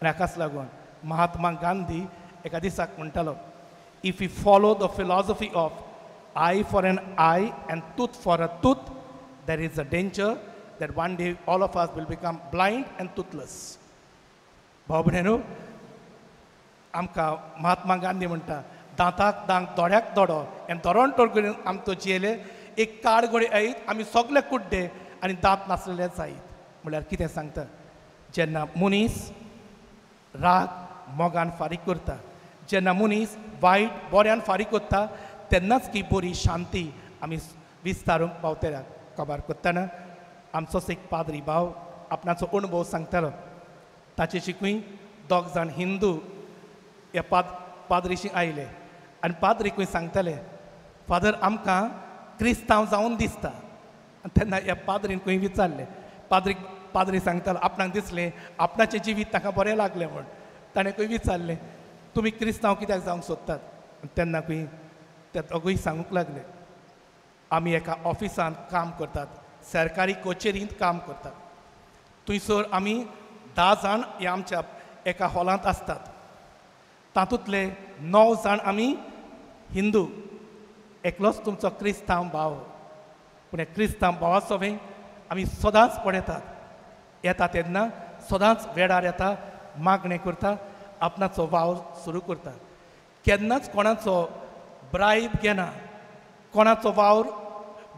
आनी हाकाच लागून महात्मा गांधी एका दिसाक म्हणटालो, if you follow the philosophy of eye for an eye and tooth for a tooth, there is a danger that one day all of us will become blind and toothless. भाव भयणीनो, आमकां महात्मा गांधी म्हणटा, दांताक दांत, दोड्याक दोडो, हें धोरण तर करून आमचो जियेले एक काळ घडये आयत आमी सगळे कुड्डे आनी दांत नासलेले जायत. म्हळ्यार कितें सांगता, जेन्ना मनीस राग मोगान फारीक करता, जेन्ना मनीस वायट बऱ्यान फारीक करता, तेन्नाच की बरी शांती आमी विस्तारूंक पावतल्या. कबार करतना आमचोच एक पाद्री भाव आपणाचो अणभव सांगतालो. ताचे शिकूय दोग जाण हिंदू ह्या पाद्रीशी आयले आनी पाद्रीकूय सांगताले, फादर आमकां क्रिस्तांव जावन दिसता. आनी तेन्ना ह्या पाद्रीनकूय विचारलें, पाद्री सांगतालो आपणाक दिसलें आपणाचें जिवीत ताका बरें लागलें म्हूण. ताणें खंय विचारलें, तुमी क्रिस्तांव कित्याक जावंक सोदतात? आनी तेन्ना खंय ते दोगूय सांगूंक लागले, आमी एका ऑफिसांत काम करतात, सरकारी कचेरींत काम करतात, थंयसर आमी 10 जाण ह्या आमच्या एका हॉलांत आसतात, तातूंतले 9 जाण आमी हिंदू, एकलोच तुमचो क्रिस्तांव भाव. पूण क्रिस्तांव भावा सवें आमी सदांच पळयतात, येता तेन्ना सदांच वेळार येता, मागणें करता, आपणाचो वावर सुरू करता, केन्नाच कोणाचो ब्रायब घेना, कोणाचो वावर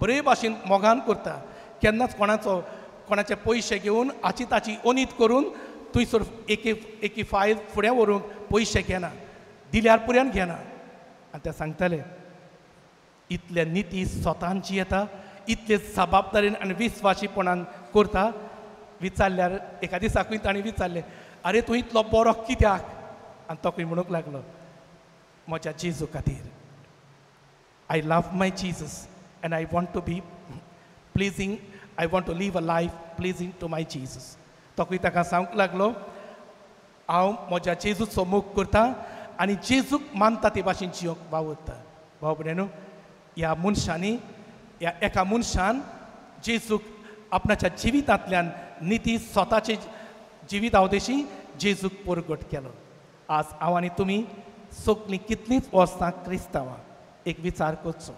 बरे भाशेन मोगान करता, केन्नाच कोणाचो कोणाचे पयशे घेवन हाची ताची अनीत करून थंयसर एकी फायल फुडें व्हरूंक पयशे घेना, दिल्यार पुऱ्यान घेना. आनी ते सांगताले, इतले निती स्वतांची येता, इतले जबाबदारीन आनी विस्वाशीपणान करता. विचारल्यार एका दिसाकूय ताणें विचारलें, आरे तूं इतलो बरो कित्याक? आनी तो खंय म्हणूंक लागलो, म्हज्या जेजू खातीर. I love my Jesus and I want to be pleasing, I want to live a life pleasing to my Jesus. तो खंय ताका सांगूंक लागलो, हांव म्हज्या जेजूचो मोग करता आनी जेजूक मानता ते भाशेन जियोंक वावुरता. भाव भयणीनो, ह्या मनशांनी, ह्या एका मनशान जेजूक आपणाच्या जिवितांतल्यान निती स्वताचे जिविता उद्देशी जेजूक परगट केलो. आज हांव आनी तुमी सगलीं कितलींच वर्सां क्रिस्तांवां एक विचार करचो.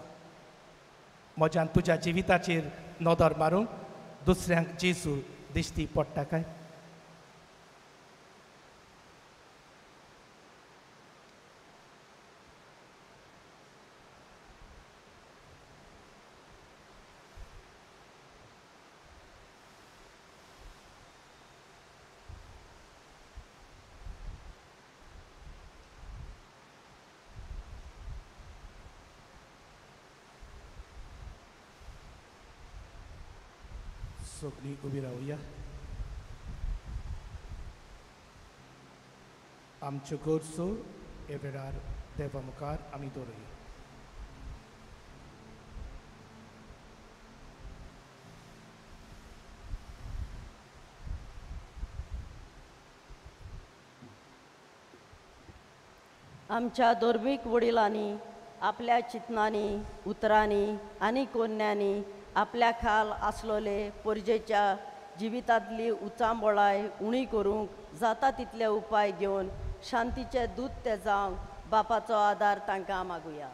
म्हज्यान तुज्या जिविताचेर नदर मारूंक दुसऱ्यांक जेजू दिश्टी पडटा काय? सगळीं उबी रावया. आमच्यो गरजो हे वेळार देवा मुखार आमी दवरुया. आमच्या धर्मीक वडिलांनी आपल्या चिंतनांनी, उतरांनी आनी कोन्यांनी आपल्या खाल आसलोले परजेच्या जिवितांतली उचांबळाय उणी करूंक जाता तितले उपाय घेवन शांतीचे दूत ते जावंक बापाचो आदार तांकां मागुया.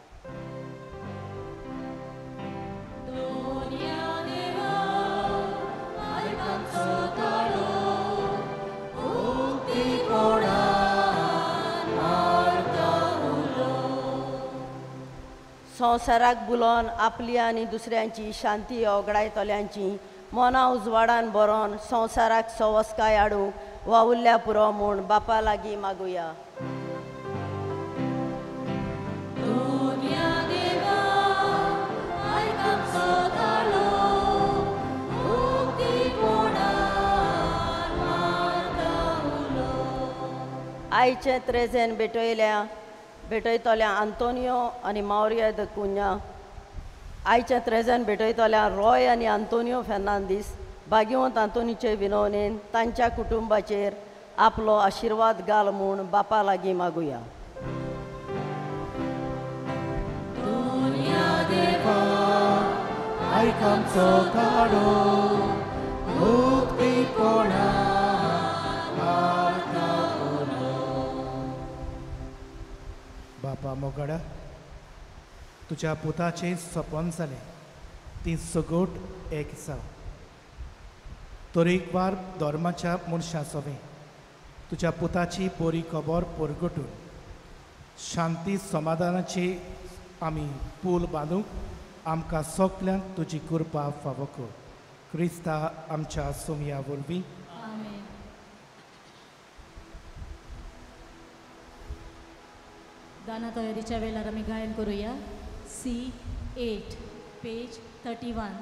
संवसाराक बुलोवन आपली आनी दुसऱ्यांची शांती ओगडायतल्यांची मनां उजवाडान बरोवन संवसाराक सवस्काय हाडूंक वावुरल्या पुरो म्हूण बापा लागीं मागुया. आयचे त्रेजेन भेटयतल्या आंतोनियो आनी मावरिया the Cunha, आयच्या त्रेजन भेटयतल्या रॉय आनी आंतोनियो फेर्नांदीस भाग्यवंत आंतोनीचे विनवणेन तांच्या कुटुंबाचेर आपलो आशिर्वाद घाल म्हूण बापा लागीं मागुया. बापा मोगाडा, तुज्या पुताचें सपन जालें ती सगट एक जावं. तरेकवार धर्माच्या मनशां सवें तुज्या पुताची बरी खबर परगटून शांती समाधानाची आमी पूल बांदूंक आमकां सगल्यांक तुजी कृपा फावो कर. क्रिस्ता आमच्या सोमया वरवीं. दाना तयारीच्या वेळार आमी गायन करूया. C8 page 31.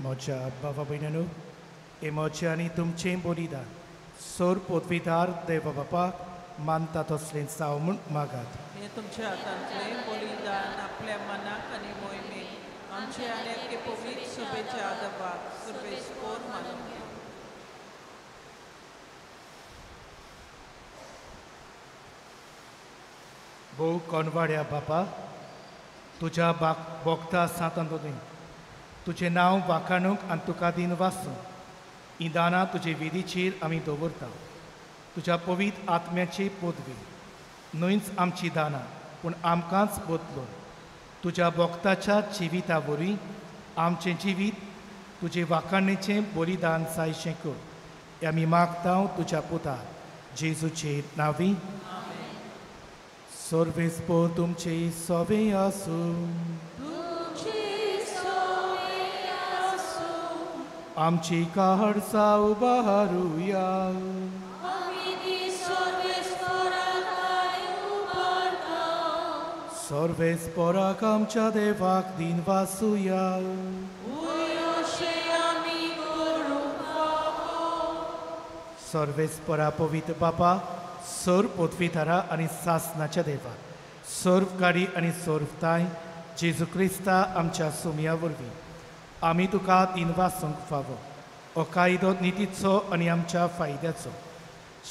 म्हज्या बाबा भयणांनो, हे म्हजें आनी तुमचें बलिदान सोर पदवीदार देव बापाक मानता तसलें जावं म्हूण मागात. हे तुमच्या हातांतले बलिदान आपल्या मनाक आनी मोहिमेक आमचे आनी एके पवित्र सभेच्या आदबाक सुरवेस्पोर मानून घेवं. भोव कोणवाड्या बापा, तुज्या भोगता सांत तुजें नांव वाखाणूंक आनी तुका दिन वासूं हीं दानां तुजे विधीचेर आमी दवरता. तुज्या पवित्र आत्म्याची पदवी न्हयच आमची दानां पूण आमकांच बदलून तुज्या भोगताच्या जिविता वरवीं आमचें जिवीत तुजे वाखाणेचें बलिदान जायशें कर. हें आमी मागता तुज्या पुता जेजूचे नांवी. सर्वेस्पोर तुमचे सवे आसूं. आमची काळजां उबारुया. सर्वेस्पोराक आमच्या देवाक दिन वासुया. सर्वेस्पोरा पवित्र बापा, सर्व पृथ्वीधरा आनी सासनाच्या देवा, सर्व गाडी आनी सर्वताय जेजू क्रिस्ता आमच्या सुमया वरवीं आमी तुका दिन वासूंक फावो. हो कायदो नितीचो आनी आमच्या फायद्याचो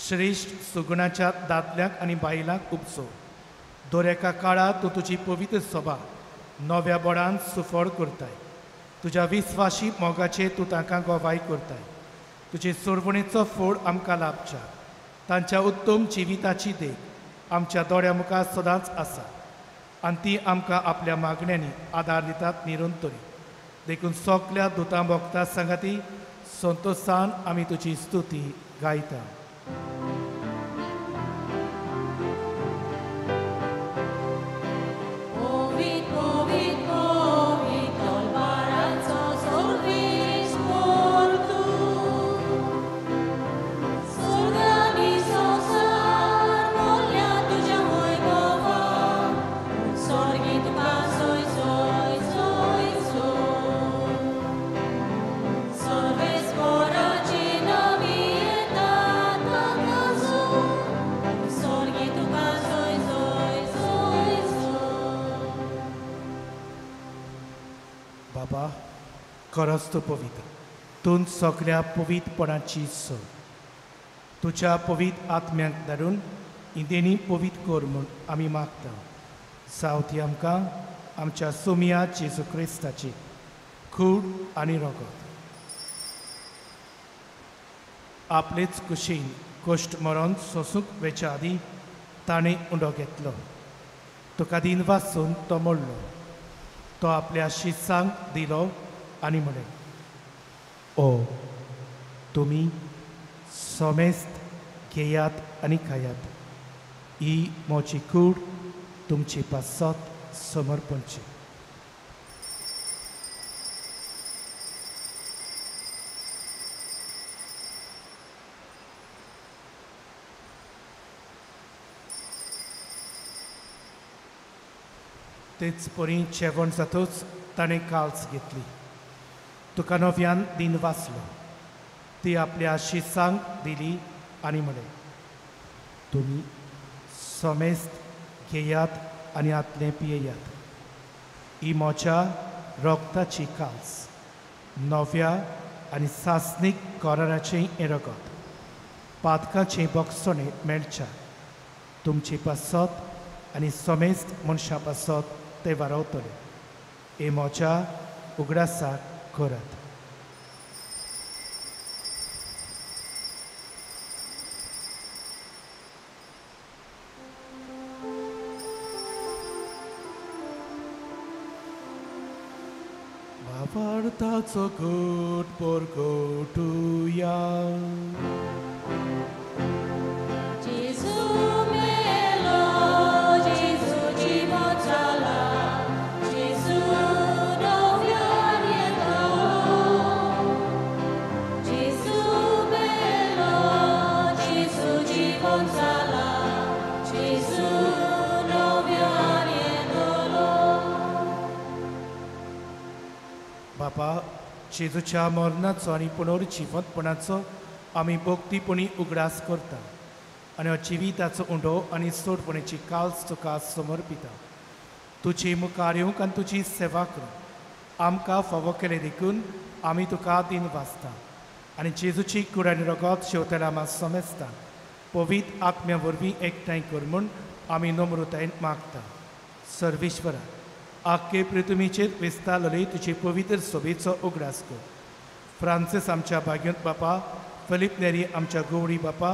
श्रेश्ठ सुगुणाच्या दादल्यांक आनी बायलांक उपसो. दर एका काळार तूं तुजी पवित्र सभा नव्या बोडान सुफळ करताय. तुज्या विस्वाशी मोगाचे तूं तांकां गवाय करताय. तुजे सोडवणेचो फोड आमकां लाभच्या तांच्या उत्तम जिविताची देख आमच्या दोळ्या मुखार सदांच आसा आनी ती आमकां आपल्या मागण्यांनी आदार दितात निरंतरी. देखून सगल्या दुतां भोगता सांगाती संतोशान आमी तुजी स्तुती गायता. बाबा, खरोच तूं पवित्र, तूं सगल्या पवित्रपणाची सोड. तुज्या पवित्र आत्म्याक धाडून इंदेनी पवित्र कर म्हूण आमी मागता. जावं ती आमकां आमच्या सुमया जेजू क्रिस्ताची कूड आनी रगत. आपलेच कुशीन कश्ट मरण सोंसूंक वेच्या आदीं ताणें उंडो घेतलो. तुका दिन वासून तो मोडलो. तो आपल्या शिसांक दिलो आनी म्हळें, ओ तुमी समेस्त घेयात आनी खायात, ही म्हजी कूड तुमचे पासत समर्पणची. तेच परी जेवण जातूच ताणें काल्स घेतली. तुका नव्यान दिन वाचलो. ती आपल्या शिसांक दिली आनी म्हळें, तुमी समेस्त घेयात आनी आतलें पियेयात, ही म्हज्या रगताची काल्स, नव्या आनी सासणीक कराराचें हें रगत, पातकाचें बक्षणें मेळच्या तुमचे पासत आनी समेस्त मनशां पासत ते वारवतले. हे म्हज्या उगडासाक करात. भावार्थाचो घट परगटुया. बापा, जेजूच्या मरणाचो आनी पुनर्जिवंतपणाचो आमी भक्तीपणी उगडास करता. आनी हो जिविताचो उंडो आनी सोडपणेची काल्स तुका समर्पिता. तुजी मुखार येवंक आनी तुजी सेवा करूंक आमकां फावो केलें देखून आमी तुका दिन वाचता आनी जेजूची कूड आनी रगत शेवतल्या आमा समेजता पवित्र आत्म्या वरवीं एकठांय कर म्हूण आमी नम्रतायेन मागता. सर्वेश्वरा, आख्खे पृथ्वीचेर विस्तारलेली तुजी पवित्र सोबेचो उगडास कर. फ्रांसीस आमच्या भाग्यवंत बापा, फिलीप नेरी आमच्या गौरी बापा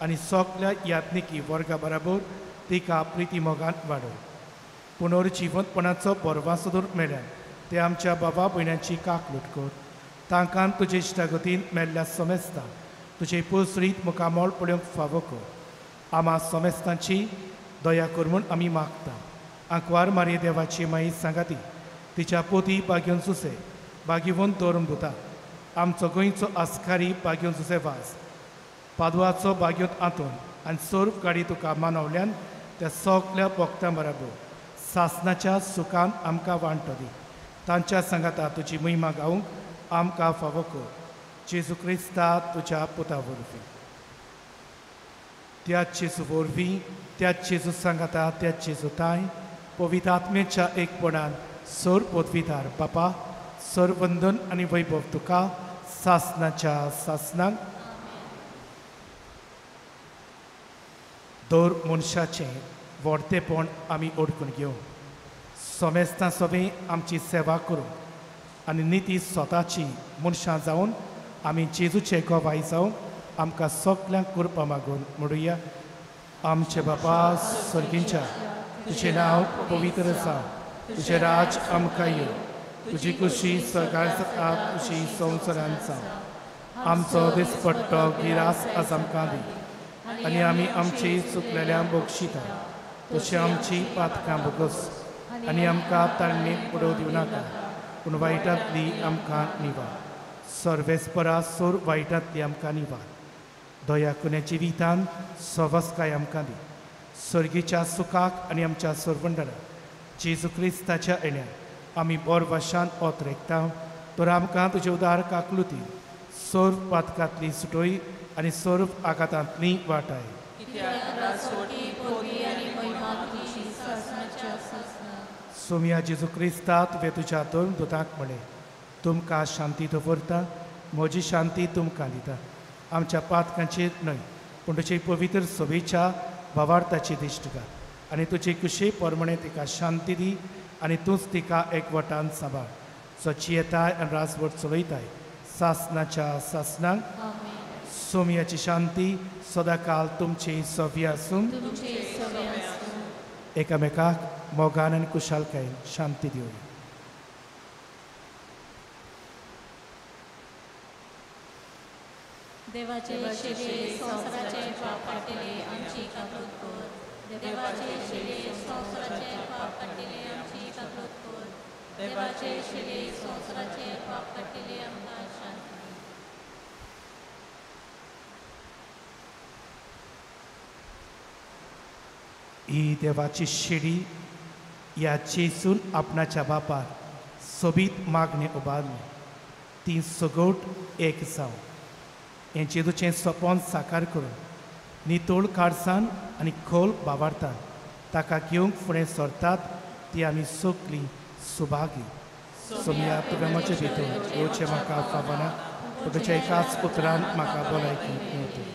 आनी सगल्या याज्ञिकी वर्गा बराबर तिका प्रिती मोगान वाडय. पुनर्जिवंतपणाचो बरवासो धरून मेल्यान ते आमच्या बाबा भयणांची काकलूट कर. तांकां तुजे इश्टागतीन मेल्ल्या समेस्ता तुजे पुसरीत मुखामळ पळोवंक फावो कर. आमा समेस्तांची दया कर म्हूण आमी मागता. आंकवार मारये देवाची माई सांगाती तिच्या पोती बागेवन सुसे बागेवन दवरून भुता आमचो गोंयचो आस्कारी बागेवन सुसे वास पादवाचो बागेवंत आंतोन आनी सर्व गाडी तुका मानवल्यान त्या सगल्या भक्तां बराबर सासनाच्या सुखान आमकां वांटो दी. तांच्या सांगाता तुजी महिमा गावंक आमकां फावो कर. जेजू क्रिस्ता तुज्या पुता वरवीं. त्याच जेजू वरवीं, त्याच जेजू सांगाता, त्याच जेजू ताय पवित्र आत्म्याच्या एकपणान सर पदवीदार बापा, सरवंदन आनी वैभव तुका सासनाच्या सासनाक. दर मनशाचें व्हडतेपण आमी ओडकून घेवं. समेस्तां सोबें आमची सेवा करूंक आनी निती स्वताची मनशां जावन आमी जेजूचे गवाय जावंक आमकां सगल्यांक कृपा मागून म्हणुया. आमचे बापा सर्गींच्या, तुजें नांव पवित्र जावं, तुजें राज आमकां येवं, तुजी खुशी स्वर्गार जाता तशी संवसारांत जावं. आमचो दिसपट्टो गिरास आज आमकां दी आनी आमी आमची चुकलेल्यांक बक्षिता तशी आमची पातकां भोगस आनी आमकां ताळणेक उडोव दिवं नाका, पूण वायटांतली आमकां निवार. सर्वेस्परा सोर वायटांतली आमकां निवार. दया कुन्या जिवितान सवस्काय आमकां दी. सर्गीच्या सुखाक आनी आमच्या सरवंडरा जेजू क्रिस्ताच्या येण्यान आमी बोरवाशान ओतरेकता तर आमकां तुजे उदार काकलुती सर्व पातकांतली सुटोय आनी सर्व आघातांतली वाटाय. सोमया जेजू क्रिस्ता, तुवें तुज्या दोन दुतांक म्हणलें, तुमकां शांती दवरता, म्हजी शांती तुमकां दिता. आमच्या पातकांचेर न्हय पूण तुजे पवित्र सभेच्या भावार्थाची दिश्ट घाल आनी तुजे कुशे प्रमाणे तिका शांती दी आनी तूंच तिका एकवटान सांबाळ. सची येताय आनी राजवट चलयताय सासनाच्या सासनाक. सोमयाची शांती सदांकाल तुमची सवी आसूं. एकामेकाक मोगान आनी कुशालकायेन शांती दिवया. देवाचे शिरे संवसाराचे पाप काडटले आमची काकूत कर. देवाचे शिरे संवसाराचे पाप काडटले आमची काकूत कर. देवाचे शिरे संवसाराचे पाप काडटले आमकां शांती दी. ही देवाची शिडी ह्या जेजून आपणाच्या बापार सोबीत मागणें उबारलें. ती सगोट एक जावं हें जेजूचें सपन साकार करून नितळ काळसान आनी खोल बावारतात ताका घेवंक फुडें सरतात ती आमी सगलीं सुभागी. सोमया, तुवें म्हजे भितर येवचें म्हाका फावना, पूण तुज्या एकाच उतरान म्हाका भलायकी मेळटली.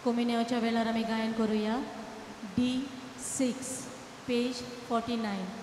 कोमिन्याच्या वेळार आमी गायन करुया. D6 page 49.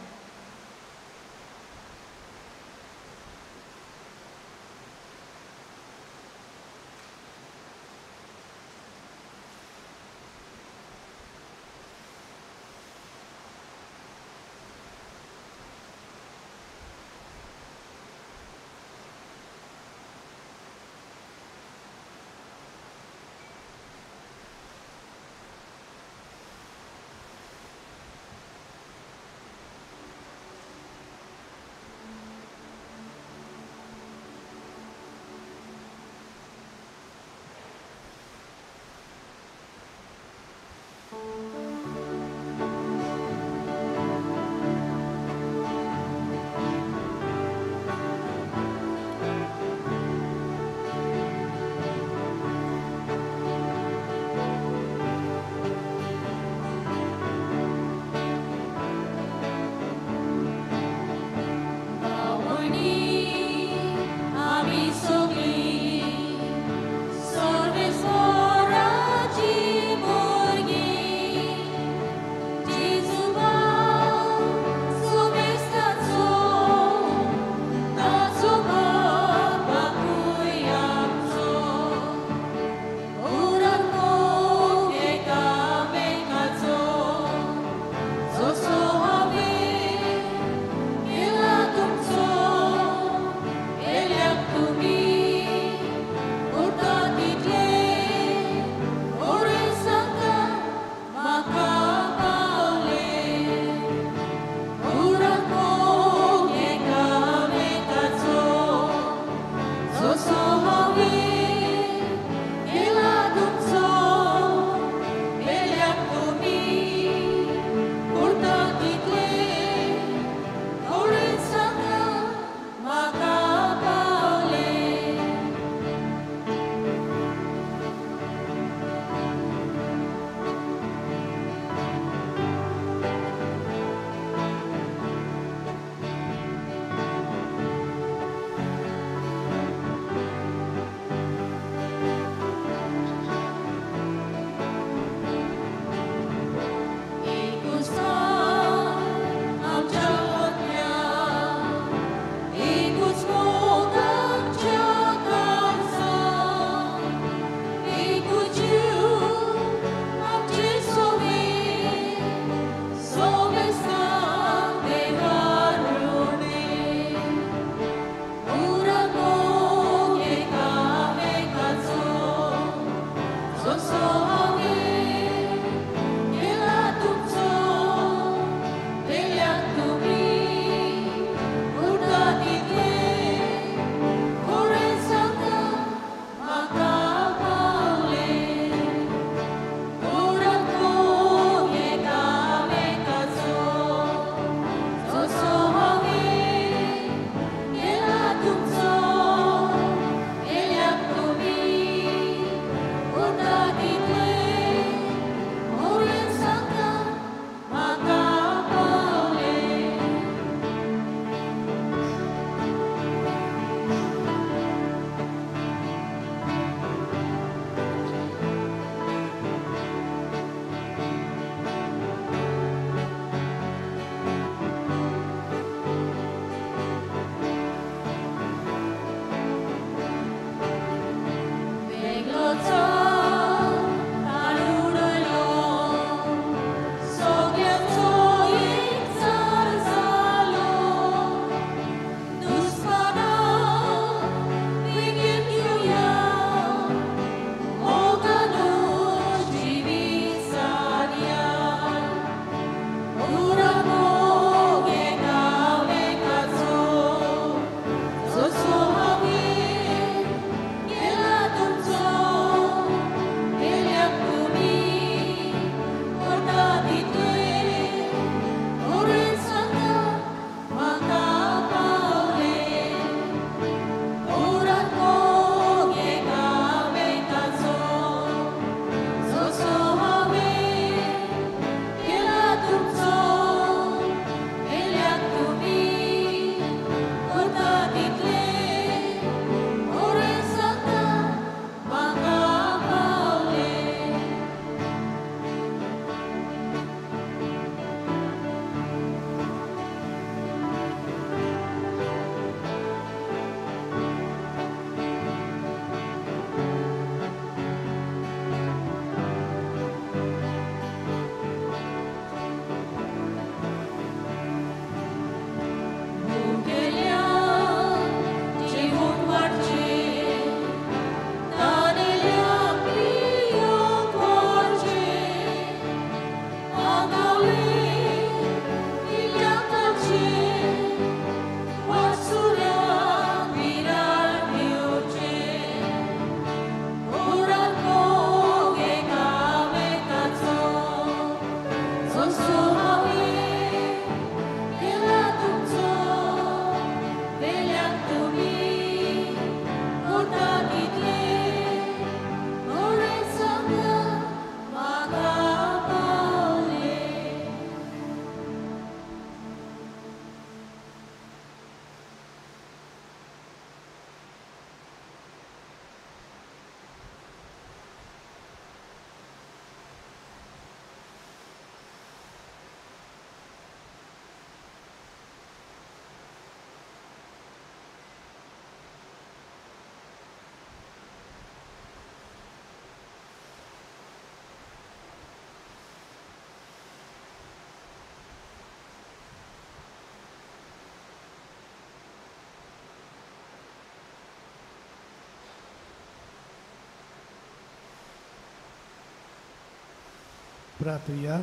प्रार्थुया.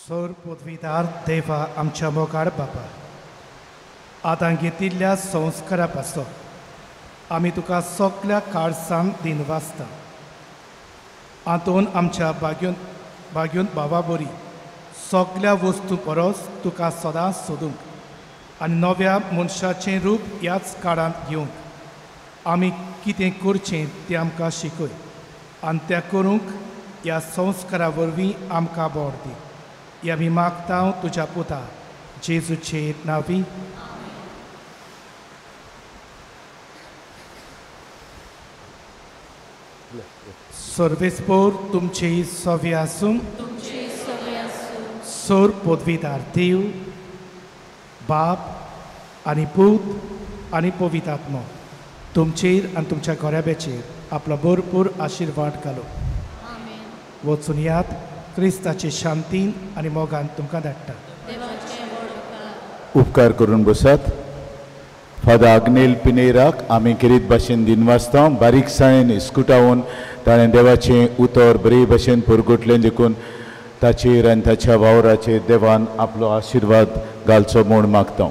सोर पदवीदार देवा आमच्या मोगाळ बापा, आतां घेतिल्ल्या संस्कारा पासो आमी तुका सगल्या काळसान दिन वाचता. आंतून आमच्या भाग्योन भावा बरी सगल्या वस्तू परस तुका सदांच सोदूंक आनी नव्या मनशाचें रूप ह्याच काळांत घेवंक आमी कितें करचें तें आमकां शिकय आनी तें करूंक ह्या संस्कारा वरवीं आमकां बोर दी. ह्या आमी मागता तुज्या पुता जेजूचे नांवी. सर्वेस्पोर तुमचे सवे आसूं. सोर पदवीदार देव बाप आनी पूत आनी पवित्र आत्मो तुमचेर आनी तुमच्या घराब्याचेर आपलो भरपूर आशिर्वाद घालो. वचून यात क्रिस्ताचे शांतीन आनी मोगान तुमकां धाडटा. उपकार करून बसात. फादर आग्नेल पिनेराक आमी खेरीत भाशेन दिनवासता. बारीकसाणेन इस्कुटावन ताणें देवाचें उतर बरे भाशेन परगटलें देखून ताचेर आनी ताच्या वावराचेर देवान आपलो आशिर्वाद घालचो म्हूण मागता.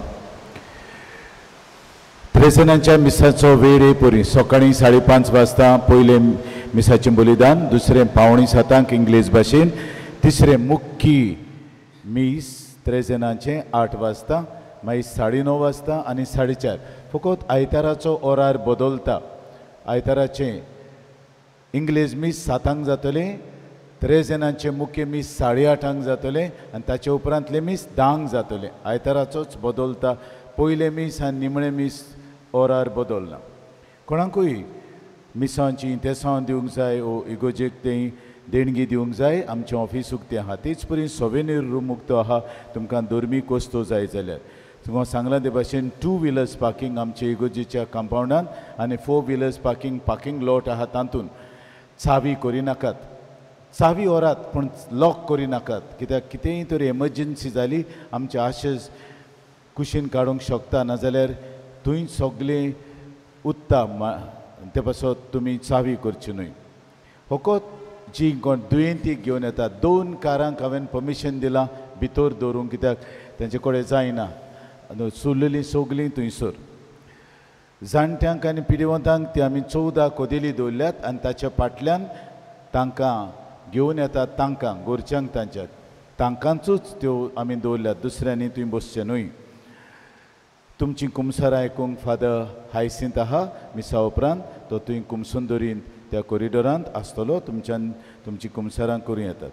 त्रेजनांच्या मिसाचो वेळ पुरी सकाळीं 5:30 वाजता पयलें मिसाचें बलिदान, दुसरें 6:45 इंग्लीश भाशेन, तिसरें मुख्य मीस त्रेजनांचें 8 वाजता, मागीर 9:30 वाजता आनी 4:30. फकत आयताराचो ओरार बदलता. आयताराचें इंग्लीश मीस 7 जातलें, त्रेजनांचें मुख्य मीस 8:30 जातलें आनी ताचे उपरांतलें मीस 10 जातलें. आयताराचोच बदलता. पयलें मीस आनी निमणें मीस ओरार बदलना. कोणाकूय मिसांची तेसांव दिवंक जाय ओ इगोजेक तें देणगी दिवंक जाय, आमचें ऑफीस उक्तें आहा. तेच परी सोवेनीर रूम उक्तो आहा. तुमकां धर्मीक वस्तू जाय जाल्यार तुमकां सांगलां ते भाशेन 2 व्हिलर्स पार्कींग आमचे इगोजेच्या कंपावंडान आनी 4 व्हिलर्स पार्कींग लॉट आहा. तातूंत चावी करिनाकात, चावी व्हरात पूण लॉक करिनाकात, कित्याक कितेंय तरी एमर्जन्सी जाली आमचे आशेस कुशीन काडूंक शकता, नाजाल्यार थंय सगळें उत्ता ते पासत तुमी चावी करची न्हय. फकत जी कोण दुयेंतीक घेवन येता 2 कारांक हांवें परमिशन दिलां भितर दवरूंक, कित्याक तेंचे कडेन जायना सुरलेलीं सगळीं थंयसर. जाणट्यांक आनी पिडेवंतांक ती आमी 14 कदेली दवरल्यात आनी ताच्या फाटल्यान तांकां घेवन येतात, तांकां गोरच्यांक तांच्या तांकांचूच त्यो आमी दवरल्यात, दुसऱ्यांनी थंय बसचें न्हय. तुमचीं कुमसारां आयकूंक फादर हायसींत आहा. मिसा उपरांत तो थंय कुमसुंदरींत त्या कॉरिडोरांत आसतलो. तुमच्यान तुमचीं कुमसारां करूं येतात.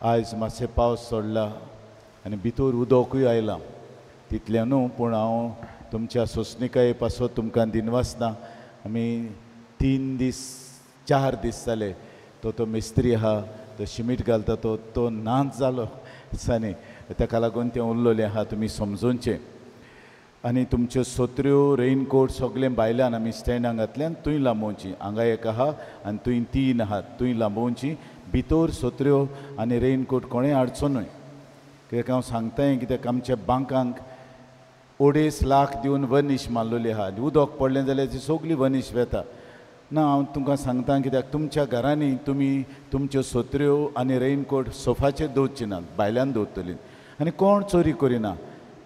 आयज मातशें पावस सोडला आनी भितर उदकूय आयलां तितलें न्हू, पूण हांव तुमच्या सोंसणिकाये पासत तुमकां दिनवासना. आमी 3 दीस 4 दीस जाले तो तो मिस्त्री आहा, तो शिमीट घालता, तो तो नाच जालो दिसांनी, ताका लागून तें उरलेलें आहा, तुमी समजोवचें. आनी तुमच्यो सोत्र्यो रेनकोट सगळें भायल्यान आमी स्टँडांक घातल्यान थंय लांबोवची. हांगा एक आहा आनी थंय 3 आहात, थंय लांबोवची. भितर सोत्र्यो आनी रेनकोट कोणें हाडचो न्हय, कित्याक हांव सांगताय कित्याक आमच्या बांकांक 2.5 लाख दिवन वनिश मारलेली आहा. उदक पडलें जाल्यार ती सगळी वनिश वेता. ना हांव तुमकां सांगता कित्याक तुमच्या घरांनी तुमी तुमच्यो सोत्र्यो आनी रेनकोट सोफाचेर दवरची नात, भायल्यान दवरतली आनी कोण चोरी करिना.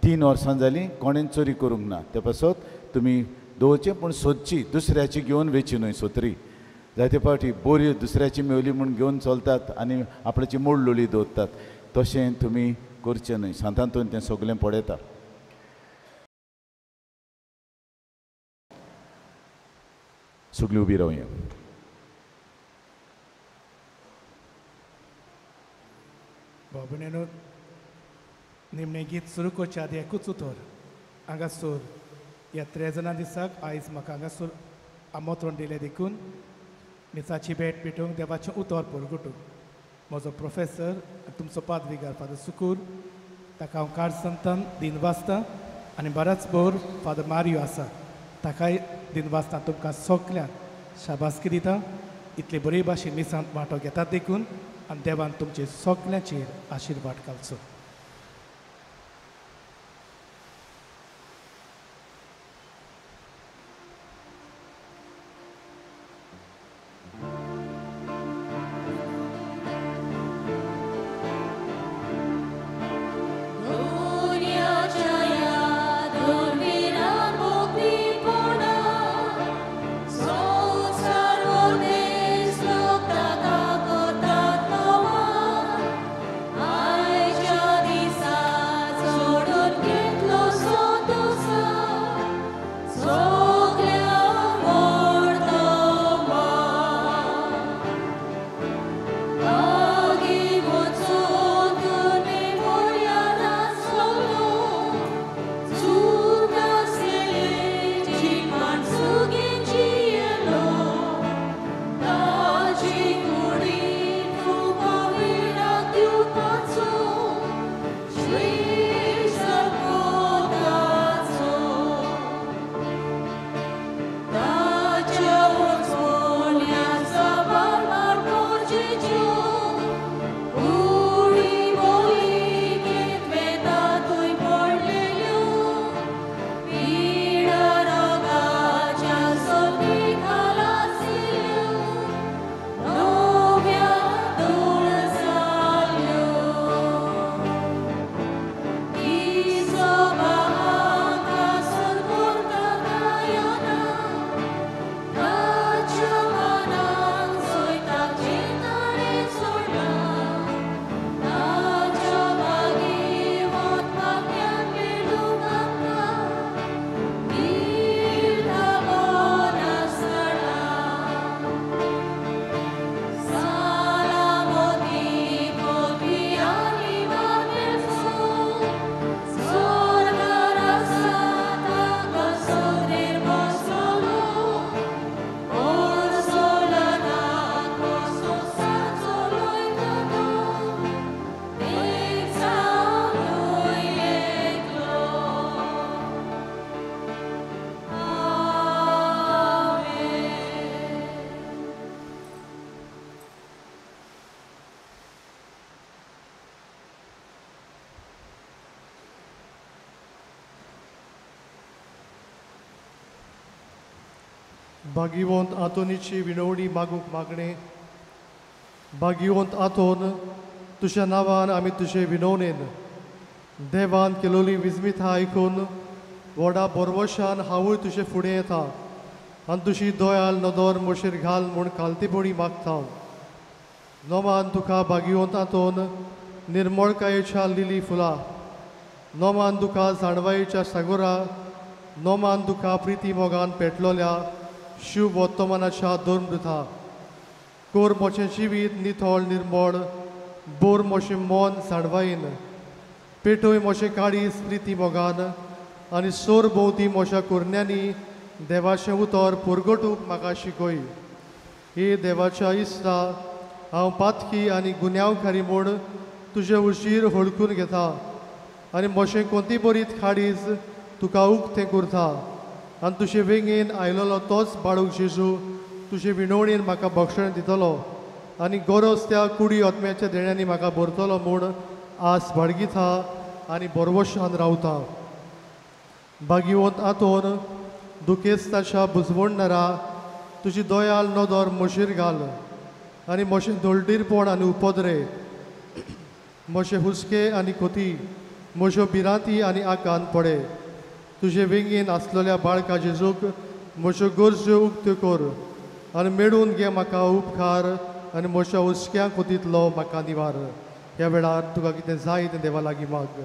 3 वर्सां जालीं कोणें चोरी करूंक ना. ते पासत तुमी दवरचें पूण सोदची, दुसऱ्याची घेवन वेची न्हय सोत्री. जायते फावटी बोरी दुसऱ्याची मेवली म्हूण घेवन चलतात आनी आपल्याची मोडलोली दवरतात. तशें तुमी करचें न्हय. सांतांतून तें सगळें पळयता. सगळीं उबी रावया. बाबणेनो निमणें गीत सुरू करच्या आदी एकूच उतर हांगासर ह्या त्रेजना दिसाक आयज म्हाका हांगासर आमंत्रण दिलें देखून मिसाची भेट भेटोवंक देवाचें उतर परगटूंक म्हजो प्रोफेसर तुमचो पादविगार फादर सुकूर ताका हांव कारसंतान दिनवासता आनी बराच भोर फादर मारियो आसा ताकाय दिनवासता. तुमकां सगल्यांक शाबासकी दिता इतले बरे भाशेन मिसांत वांटो घेतात देखून आनी देवान तुमचे सगल्यांचेर आशिर्वाद घालचो. भागिवंत आंतोनीची विनवणी मागूंक मागणें. भागिवंत आंतोन, तुज्या नांवान आमी तुजे विनवणेन देवान केलोली विजमिथा आयकून व्हडा बोरवशान हांवूय तुजे फुडें येता आनी तुजी दोयाल नदर मोशेर घाल म्हूण खालतीपणी मागता. नोमान तुका भागिवंत आंतोन निर्मळकायेच्या लिली फुलां, नोमान तुका जाणवायेच्या सागोरा, नोमान तुका प्रिती मोगान पेटलोल्या शिव वर्तमानाच्या धर्मदुता. कोर म्हजें जिवीत निथळ निर्मळ, बोर म्हजें मन जाणवायेन, पेटय म्हजें काळीज प्रिती मोगान आनी सोर भोंवती म्हज्या कुरण्यांनी देवाचें उतर पुरगटूंक म्हाका शिकय. हे देवाच्या इश्टा, हांव पातकी आनी गुन्यांवकारी म्हूण तुजें उशीर हळकून घेता आनी म्हजें कोंती बरीत खाडीज तुका उक्तें करता आनी तुजे वेंगेन आयलेलो तोच बाळूक जेजू तुजे विनवणेन म्हाका बक्षण दितलो आनी गरज त्या कुडी आत्म्याच्या देण्यांनी म्हाका भरतलो म्हूण आस बाळगिता आनी बरवशान रावता. भागिवंत आंतोन, दुखेस्ताच्या बुजवणणारा, तुजी दयाल नदर म्हजेर घाल आनी म्हजें दोळडीरपण आनी उपद्रे, म्हजे हुस्के आनी खोती, म्हज्यो भिरांती आनी आकांत पडे. तुजे वेंगेन आसलेल्या बाळका जेजूक म्हज्यो गरज्यो उक्त्यो कर आनी मेळून घे म्हाका उपकार आनी म्हज्या हुस्क्या खोतींतलो म्हाका निवार. ह्या वेळार तुका कितें जाय तें देवा लागीं माग.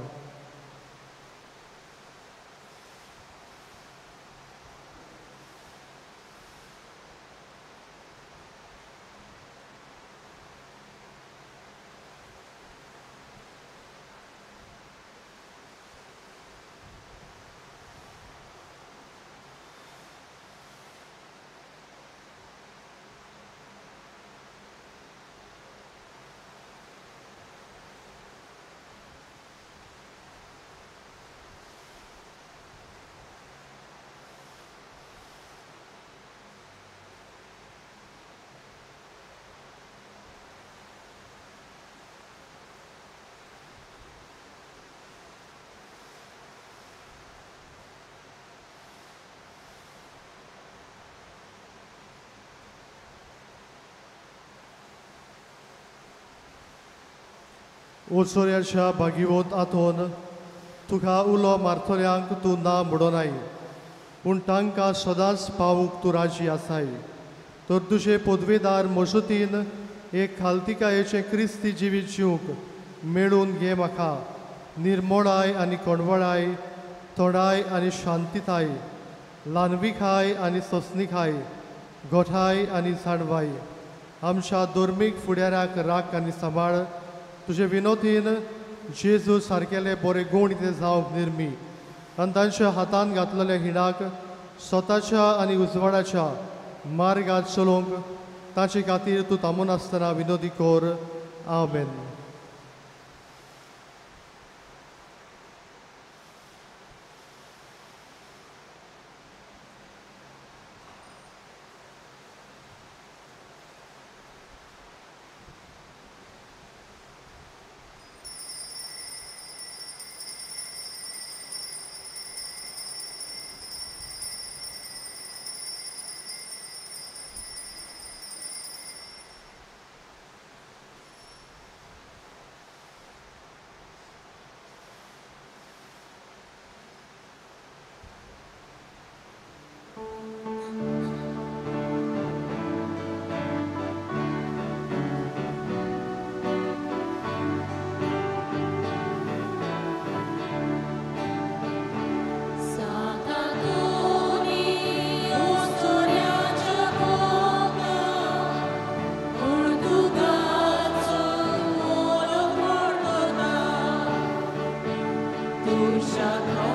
ओसोऱ्याच्या भागिवंत आंतोन, तुका उलो मारतल्यांक तूं ना म्हणोनाय, पूण तांकां सदांच पावूंक तूं राजी आसाय. तर तुजे पदवेदार मजतीन एक खालतिकायेचें क्रिस्ती जिवीत जिवंक मेळून घे म्हाका निर्मोळाय आनी कोणवळाय, तोंडाय आनी शांतिताय, ल्हानविखाय आनी सोंसणिकाय, गोठाय आनी जाणवाय. आमच्या धर्मीक फुडाऱ्याक राख आनी सांबाळ. तुजे विनोदीन जेजू सारकेले बरे गूण ते जावंक निर्मी आनी तांच्या हातान घातलेल्या हिणाक स्वताच्या आनी उजवाडाच्या मार्गात चलोवंक ताचे खातीर तूं थांबून आसतना विनोदी कर. आमेन. Shut